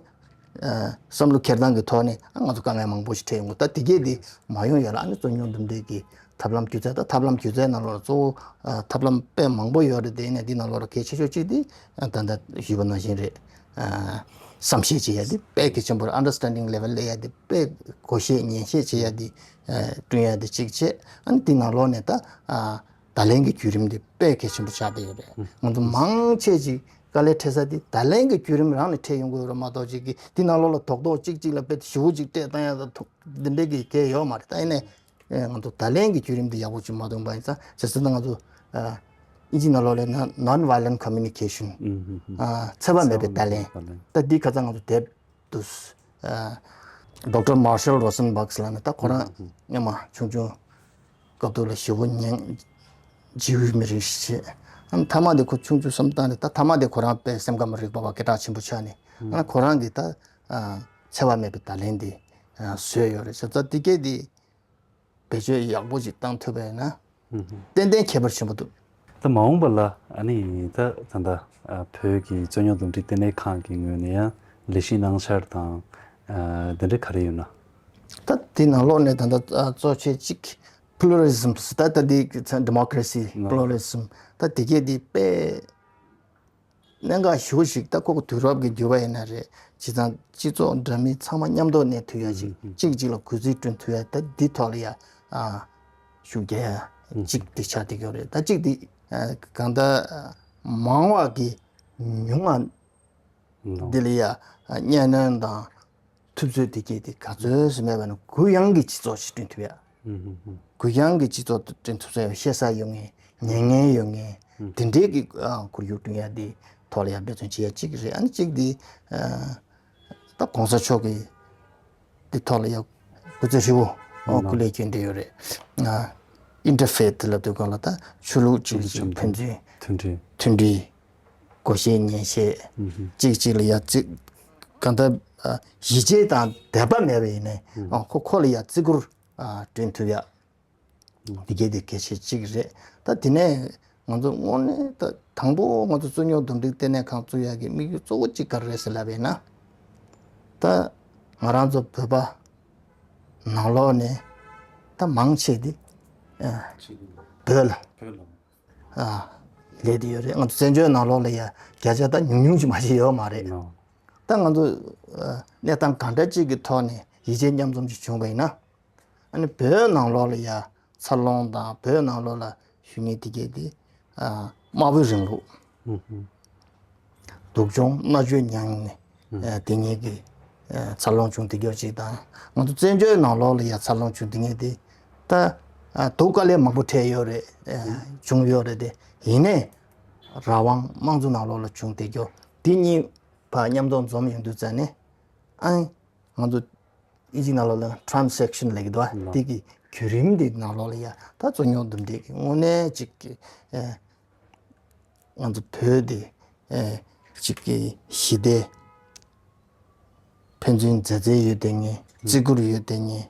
ཨ་བསམ་བློ་འཁྱེར་སྟངས་ཀྱི་ཐོག་ནས་ཨ་ང་ཚོ་དཀའ་ངལ་མང་པོ་ཞིག་འཕྲད་ཡོང་གི། ད་དེ་གས་འདི་མ་ཡོང་ཡ་ལ་ཨ་ནི་རྩོད་རྙོག་འདུམ་འགྲིག་གི་ཐབས་ལམ་སྒྱུ་རྩལ། ད་ཐབས་ལམ་སྒྱུ་རྩལ་ནང་ལོགས་ལ་གཙོ་བོ་ཨ་ཐབས་ལམ་དཔེ་མང་པོ་ཡོད་རེད། དེ་ཡིན་ནའི་འདི་ནང་ལོགས་ལ་གལ་ཆེ་ཤོས་གཅིག་འདི་ཨ་ད་ལྟ་ཞུས་པ་ནང་བཞིན་རེད། ཨ་བསམ་ཤེས་བྱེད་ཡ་འདི་དཔེ་གལ་ཆེན་པོ་རེད། understanding level ལབ་ཡ་འདི་དཔེ་གོ་ཤེས་ཉན་ཤེས་བྱེད་ཡ་འདི་ཨ་བསྐྲུན་ཡ་འདི་གཅིག་བྱས། ཨ་ནི་འདི་ནང་ལོགས་ནས་ད་ཨ་བརྡ་ལན་གྱི་བརྒྱུད་རིམ་འདི་དཔེ་གལ་ཆེན་པོ་ཆགས་བསྡད་ཡོད་རེད། ང་ཚོ་མང་ཆེ་ཅིག་དཀའ་ལས་འཕྲད་ས་འདི་བརྡ་ལན་གྱི་བརྒྱུད་རིམ་རང་ནས་འཕྲད་ཡོང་གི་ཡོད་རེད་མ་གཏོགས་ཅིག་གི་འདི་ནང་ལོགས་ལ་རྡོག་རྡོག་གཅིག་གཅིག་ལ་དཔེ་ཞེ་པོ་ཅིག་སྤྲད་བཏང་ཡ་ད་ཐུག་འདི་འདྲའི་གི་གལ་ཡོད་མ་རེད། ད་ཡིན་ནའི་ཨེ་ང་ཚོ་བརྡ་ལན་གྱི་བརྒྱུད་རིམ་འདི་ཡག་པོ་ཅིག་མ་བཏོན་པ་ཡིན་ཙང་། བྱས་ཙང་ད་ང་ཚོ་ཨ་ཨིན་ཇི་ནང་ལོགས་ལ་non- non-violent communication ཨ་འཚེ་བ་མེད་པའི་བརྡ་ལན། ད་འདི་ཁ་སང་ང་ཚོ་དེབ་འདུག་ཨ་Doctor Marshall Rosenberg ལབ་ནས། ད་ཁོ་རང་སྔོན་མ་ཆུང་ཆུང་སྐབས་དུས་ལ་ཞེ་པོ་ཉན་བྱིའུའི་མི་རིགས་ཤིག་བྱས། ཨ་མཐའ་མ་དེ་ཁོ་ཆུང་ཆུང་བསམ་བཏང་ནས། ད་མཐའ་མ་དེ་ཁོ་རང་དཔེ་སེམས་ཁམས་རིག་པ་བ་སྐད་གྲགས་ཆེན་པོ་ཆགས་ནས། ཨ་ཁོ་རང་གིས་ད་ཨ་འཚེ་བ་མེད་པའི་བརྡ་ལན་དེ་ཨ་བཟོས་ཡོད་རེད། བྱས་ཙང་དེ་སྐད་དེ་བེད་སྤྱོད་ཡག་པོ་ཅིག་བཏང་ཐུབ་པ་ཡིན་ན་ཏན་ཏན་ཁྱད་པར་ཆེན་པོ་འདུག་ད་མ་འོངས་པ་ལ་ཨ་ནི་ད་ད་ལྟ་ཨ་བོད་ཀྱི་རྩོད་རྙོག་འདུམ་འགྲིག་ལྟེ་གནས་ཁང་གི་ངོས་ནས་ཡང་ལས་གཞི་གནང་འཆར་དང་ཨ་དེ་འདྲ་ག་རེ་ཡོད་ན། ད་དེ་ནང་ལོགས་ནས་ད་ལྟ་ཨ་གཙོ་ཆེ་གཅིག་pluralism ད་ལྟ་འདི་democracy pluralism ད་དེ་གས་འདི་དཔེ་གནད་འགག་ཞེ་པོ་ཞིག་ད་ཁོ་གི་དུས་རབས་ཀྱི་འགྱུར་བ་ཡིན་ན་རེད། བྱས་ཙང་སྤྱི་ཚོགས་འདྲ་མིན་ཚང་མ་མཉམ་དུ་གནས་ཐུབ་ཡ་ཅིག་ཨུ་ཨུ་གཅིག་གཅིག་ལ་གུས་བརྩི་བསྐྲུན་ཐུབ་ཡ། ད་འདི་ཐོག་ལ་ཡ་ཨ་ཤུགས་རྒྱག་ཡ་ཨུ་གཅིག་དེ་ཆགས་བསྡད་ཀྱི་ཡོད་རེད། ད་གཅིག་དེ་ཨ་གང་ལྟར་ཨ་མང་བ་གི་ཉུང་བ་ལོ། འདི་ལ་ཡ་ཨ་གཉའ་གནོན་དང་ཐུབ་ཚོད་དེ་གས་དེ་ག་ཚོད་སུ་མེད་པ་ན་གུ་ཡངས་ཀྱི་སྤྱི་ཚོགས་ཤིག་བསྐྲུན་ཐུབ་ཡ། ཨུ་ཧུ་ཧུ། གུ་ཡངས་ཀྱི་སྤྱི་ཚོགས་དེ་བསྐྲུན་ཐུབ་ས་ཡོད། བཤད་ས་ཡོད་མཁན། ཉན་མཁན་ཡོད་མཁན། ཨུ། དེ་འདྲའི་གི་ཨ་ཁོར་ཡུག་བསྐྲུན་ཡ་དེ་ཐོག་ལ་ཡ་འབད་བརྩོན་བྱེད་ཡ་གཅིག་རེད། ཨ་ནི་གཅིག་དེ་ཨ་ད་གོང་ས་མཆོག་གི་དེ་ཐོག་ལ་ཡ་སྐུ་ཚེ་ཧྲིལ་བོ་ཨ་ཨུ་སྐུ་ལས་བསྐྱོན་བསྡད་ཡོད་རེད། ཨ་interfaith ལབ་དུས་སྒང་ལ་ད་ཆོས་ལུགས་གཅིག་གིས་གཅིག་ཕན་ཚུན་མཐུན་སྒྲིལ། མཐུན་སྒྲིལ། གོ་ཤེས་ཉན་ཤེས། ཨུ་ཧུ། གཅིག་གཅིག་ལ་ཡ་གཅིག་གང་ལྟར་ཨ་ཡིད་ཆེས་དང་དད་པ་མེད་པ་ཡིན་ནའི་ཨུ་ཨ་ཁོ་ཁོ་ལ་ཡ་བརྩི་བཀུར་ཨ་བསྐྲུན་ཐུབ་ཡ། ཨུ་འདི་གས་དེ་གལ་ཆེ་གཅིག་རེད། ད་དེ་ནས་ང་ཚོ་དངོས་གནས་ད་དང་པོ་ང་ཚོ་རྩོད་རྙོག་འདུམ་འགྲིག་ལྟེ་གནས་ཁང་བཙུགས་ཡ་གི་དམིགས་ཡུལ་གཙོ་བོ་གཅིག་ག་རེ་རེད་ཟེར་ལབ་པ་ཡིན་ན། ད་ང་རང་ཚོ་བོད་པ་ནང་ལོགས་ནས་ད་མང་ཆེ་དེ་ཨ་བོད་ལ་བོད་ལ། ཨ་ལས་དེ་ཡོད་རེད། ང་ཚོ་བཙན་བྱོལ་ནང་ལོགས་ལ་ཡ་བརྒྱ་ཆ་ད་ཉུང་ཉུང་ཅིག་མ་ཞིག་ཡོད་མ་རེད། ནོ། ད་ང་ཚོ་ཨ་གནས་སྟངས་གང་འདྲ་ཅིག་གི་ཐོག་ནས་ཡིད་ཆེས་མཉམ་འཛོམས་ཅིག་བྱུང་བ་ཡིན་ན། ཨ་ནི་བོད་ནང་ལོགས་ལ་ཡ་འཚར་ལོངས་དང་བོད་ནང་ལོགས་ལ་ཞུ་མཁན་དེ་གས་དེ་ཨ་དམར་པོའི་རིང་ལུགས། ཨུ་ཧུ། སྡུག་སྦྱོང་མནར་གཅོད་མྱངས་ནས་ཨ་དེ་ཉིད་ཀྱི་ཨ་འཚར་ལོངས་བྱུང་བསྡད་རྒྱུ་ཅིག་དང་། ང་ཚོ་བཙན་བྱོལ་ནང་ལོགས་ལ་ཡ་འཚར་ལོངས་བྱུང་བསྡད་མཁན་དེ་ད་ཨ་སྡུག་དཀའ་ལས་མང་པོ་འཕྲད་ཡོད་རེད། ཨ་བྱུང་ཡོད་རེད་དེ། ཡིན་ནའི་རང་དབང་དམངས་གཙོ་ནང་ལོགས་ལ་བྱུང་བསྡད་རྒྱུ་དེ་གཉིས་བར་མཉམ་དུ་འཛོམས་ཡོང་དུས་ཙ་ནས་ཨ་ང་ཚོ་ཨིན་ཇི་ནང་ལོགས་ལ་transaction ལབ་ཀྱི་འདུག་བ། ལགས། དེ་གི་བརྒྱུད་རིམ་དེ་ནང་ལོགས་ལ་ཡ་ད་རྩོད་རྙོག་འདུམ་འགྲིག་གི་དངོས་གནས་ཅིག་གི་ཨ་ང་ཚོ་བོད་དེ་ཨེ་གཅིག་གི་ཞི་བདེ། ཕན་ཚུན་མཛའ་བརྩེ་ཡོད་བསྡད་མཁན། བརྩི་བཀུར་ཡོད་བསྡད་མཁན།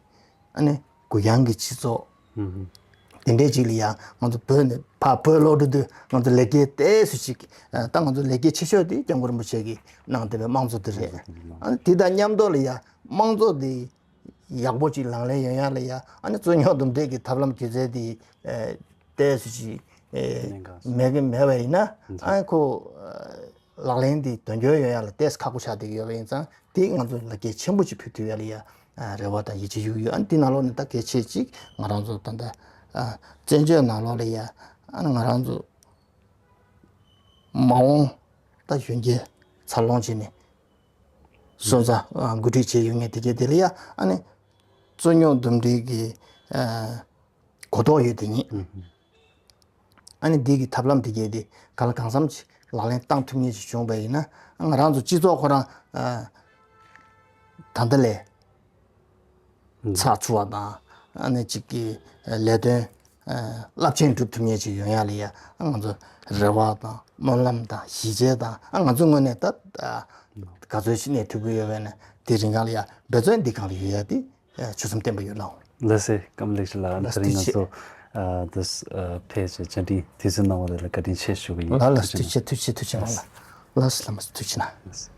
ཨ་ནི་གུ་ཡངས་ཀྱི་སྤྱི་ཚོགས། ཨུ་ཧུ། དེ་འདྲའི་ཅིག་ལ་ཡང་ང་ཚོ་བོད་ནས་ཕར་བོད་ལོག་འགྲོ་དུས་ང་ཚོ་ལེགས་སྐྱེས་ཏོག་ཙམ་ཅིག་ཨ་ད་ང་ཚོ་ལེགས་སྐྱེས་ཆེ་ཤོས་དེ་སྐྱབས་མགོན་རིན་པོ་ཆེ་གིས་གནང་བསྡད་པའི་དམངས་གཙོ་དེ་རེད། ཨ་ནི་དེ་དང་མཉམ་དུ་ལ་ཡང་དམངས་གཙོ་དེ་ཡག་པོ་ཅིག་ལག་ལེན་ཡོང་ཡ་ལ་ཡ། ཨ་ནི་རྩོད་རྙོག་འདུམ་འགྲིག་གི་ཐབས་ལམ་སྒྱུ་རྩལ་དེ་ཨེ་ཏོག་ཙམ་ཅིག་ཨེ་གནད་འགག་མེད་གི་མེད་པ་ཡིན་ན། ཨ་ནི་ཁོ་ཨེ་ལག་ལེན་དེ་དོན་འཁྱོལ་ཡོང་ཡ་ལ་ཏོག་ཙམ་ཁག་པོ་ཆགས་བསྡད་ཀྱི་ཡོད་པ་ཡིན་ཙང་། དེ་ང་ཚོ་ལ་གལ་ཆེན་པོ་ཅིག་ཕུལ་ཐུབ་ཡ་ལ་ཡ་ཨ་རེ་བ་དང་ཡིད་ཆེས་ཡོད་ཀྱི་ཡོད། ཨ་ནི་དེ་ནང་ལོགས་ནས་ད་གལ་ཆེ་ཅིག་ང་རང་ཚོ་ད་ལྟ་ཨ་བཙན་བྱོལ་ནང་ལོགས་ལ་ཡ། ཨ་ནི་ང་རང་ཚོ་མ་འོངས་ད་གཞོན་སྐྱེས་འཚར་ལོངས་བྱས་ནས་སོན་རྩ་ཨ་འགོ་ཁྲིད་བྱས་ཡོད་མཁན་དེ་གས་དེ་ལ་ཡ། ཨ་ནི་རྩོད་རྙོག་འདུམ་འགྲིག་གི་ཨ་གོ་རྟོགས་ཡོད་དེ་ཉིད། ཨ་ནི་འདི་གི་ཐབས་ལམ་དེ་གས་དེ་ག་ལ་གང་འཚམ་ཅིག་ལག་ལེན་བསྟར་ཐུབ་མཁན་ཅིག་བྱུང་བ་ཡིན་ན། ང་རང་ཚོ་སྤྱི་ཚོགས་ཁོ་རང་ཨ་ད་ལྟ་ལས་ཚགས་ཚུད་པ་དང་ ཨ་ནི་གཅིག་གི་ལས་དོན་རླབས་ཆེན་སྒྲུབ་ཐུབ་མཁན་ཅིག་ཡོང་ཡ་ལ་ཡ་ང་ཚོ་རེ་བ་དང་སྨོན་ལམ་དང་གཞིས་བྱེས་དང་ང་ཚོ་ངོས་ནས་ད་ག་ཚོད་ཅིག་ནས་ཐུབ་ཀྱི་ཡོད་པས་ན་དེ་རིང་གང་ལ་ཡ་འབད་བརྩོན་འདི་གང་ལ་ཡོད་ཡ་དེ་ཆོད་སེམས་བརྟན་པོ་ཡོད་ལགས། ལགས་སེ། སྐམ་ལེགས་ཤིག་ལགས། ལགས་དེ་རིང་ང་ཐུགས་རྗེ་ཆེ། ཚོ་དེ་ཕེབས་བྱས་བཅར་འདྲི་དུས་ཚོད་གནང་བ་དེ་ལ་བཀའ་དྲིན་ཆེ་ཞུ་གི་ཡིན། ལགས་ལགས་ཐུགས་རྗེ་ཆེ། ཐུགས་རྗེ་ཆེ། ཐུགས་རྗེ་གནང་། ལགས་ལགས་ལགས་ཐུགས་རྗེ་གནང་། ལགས་སེ།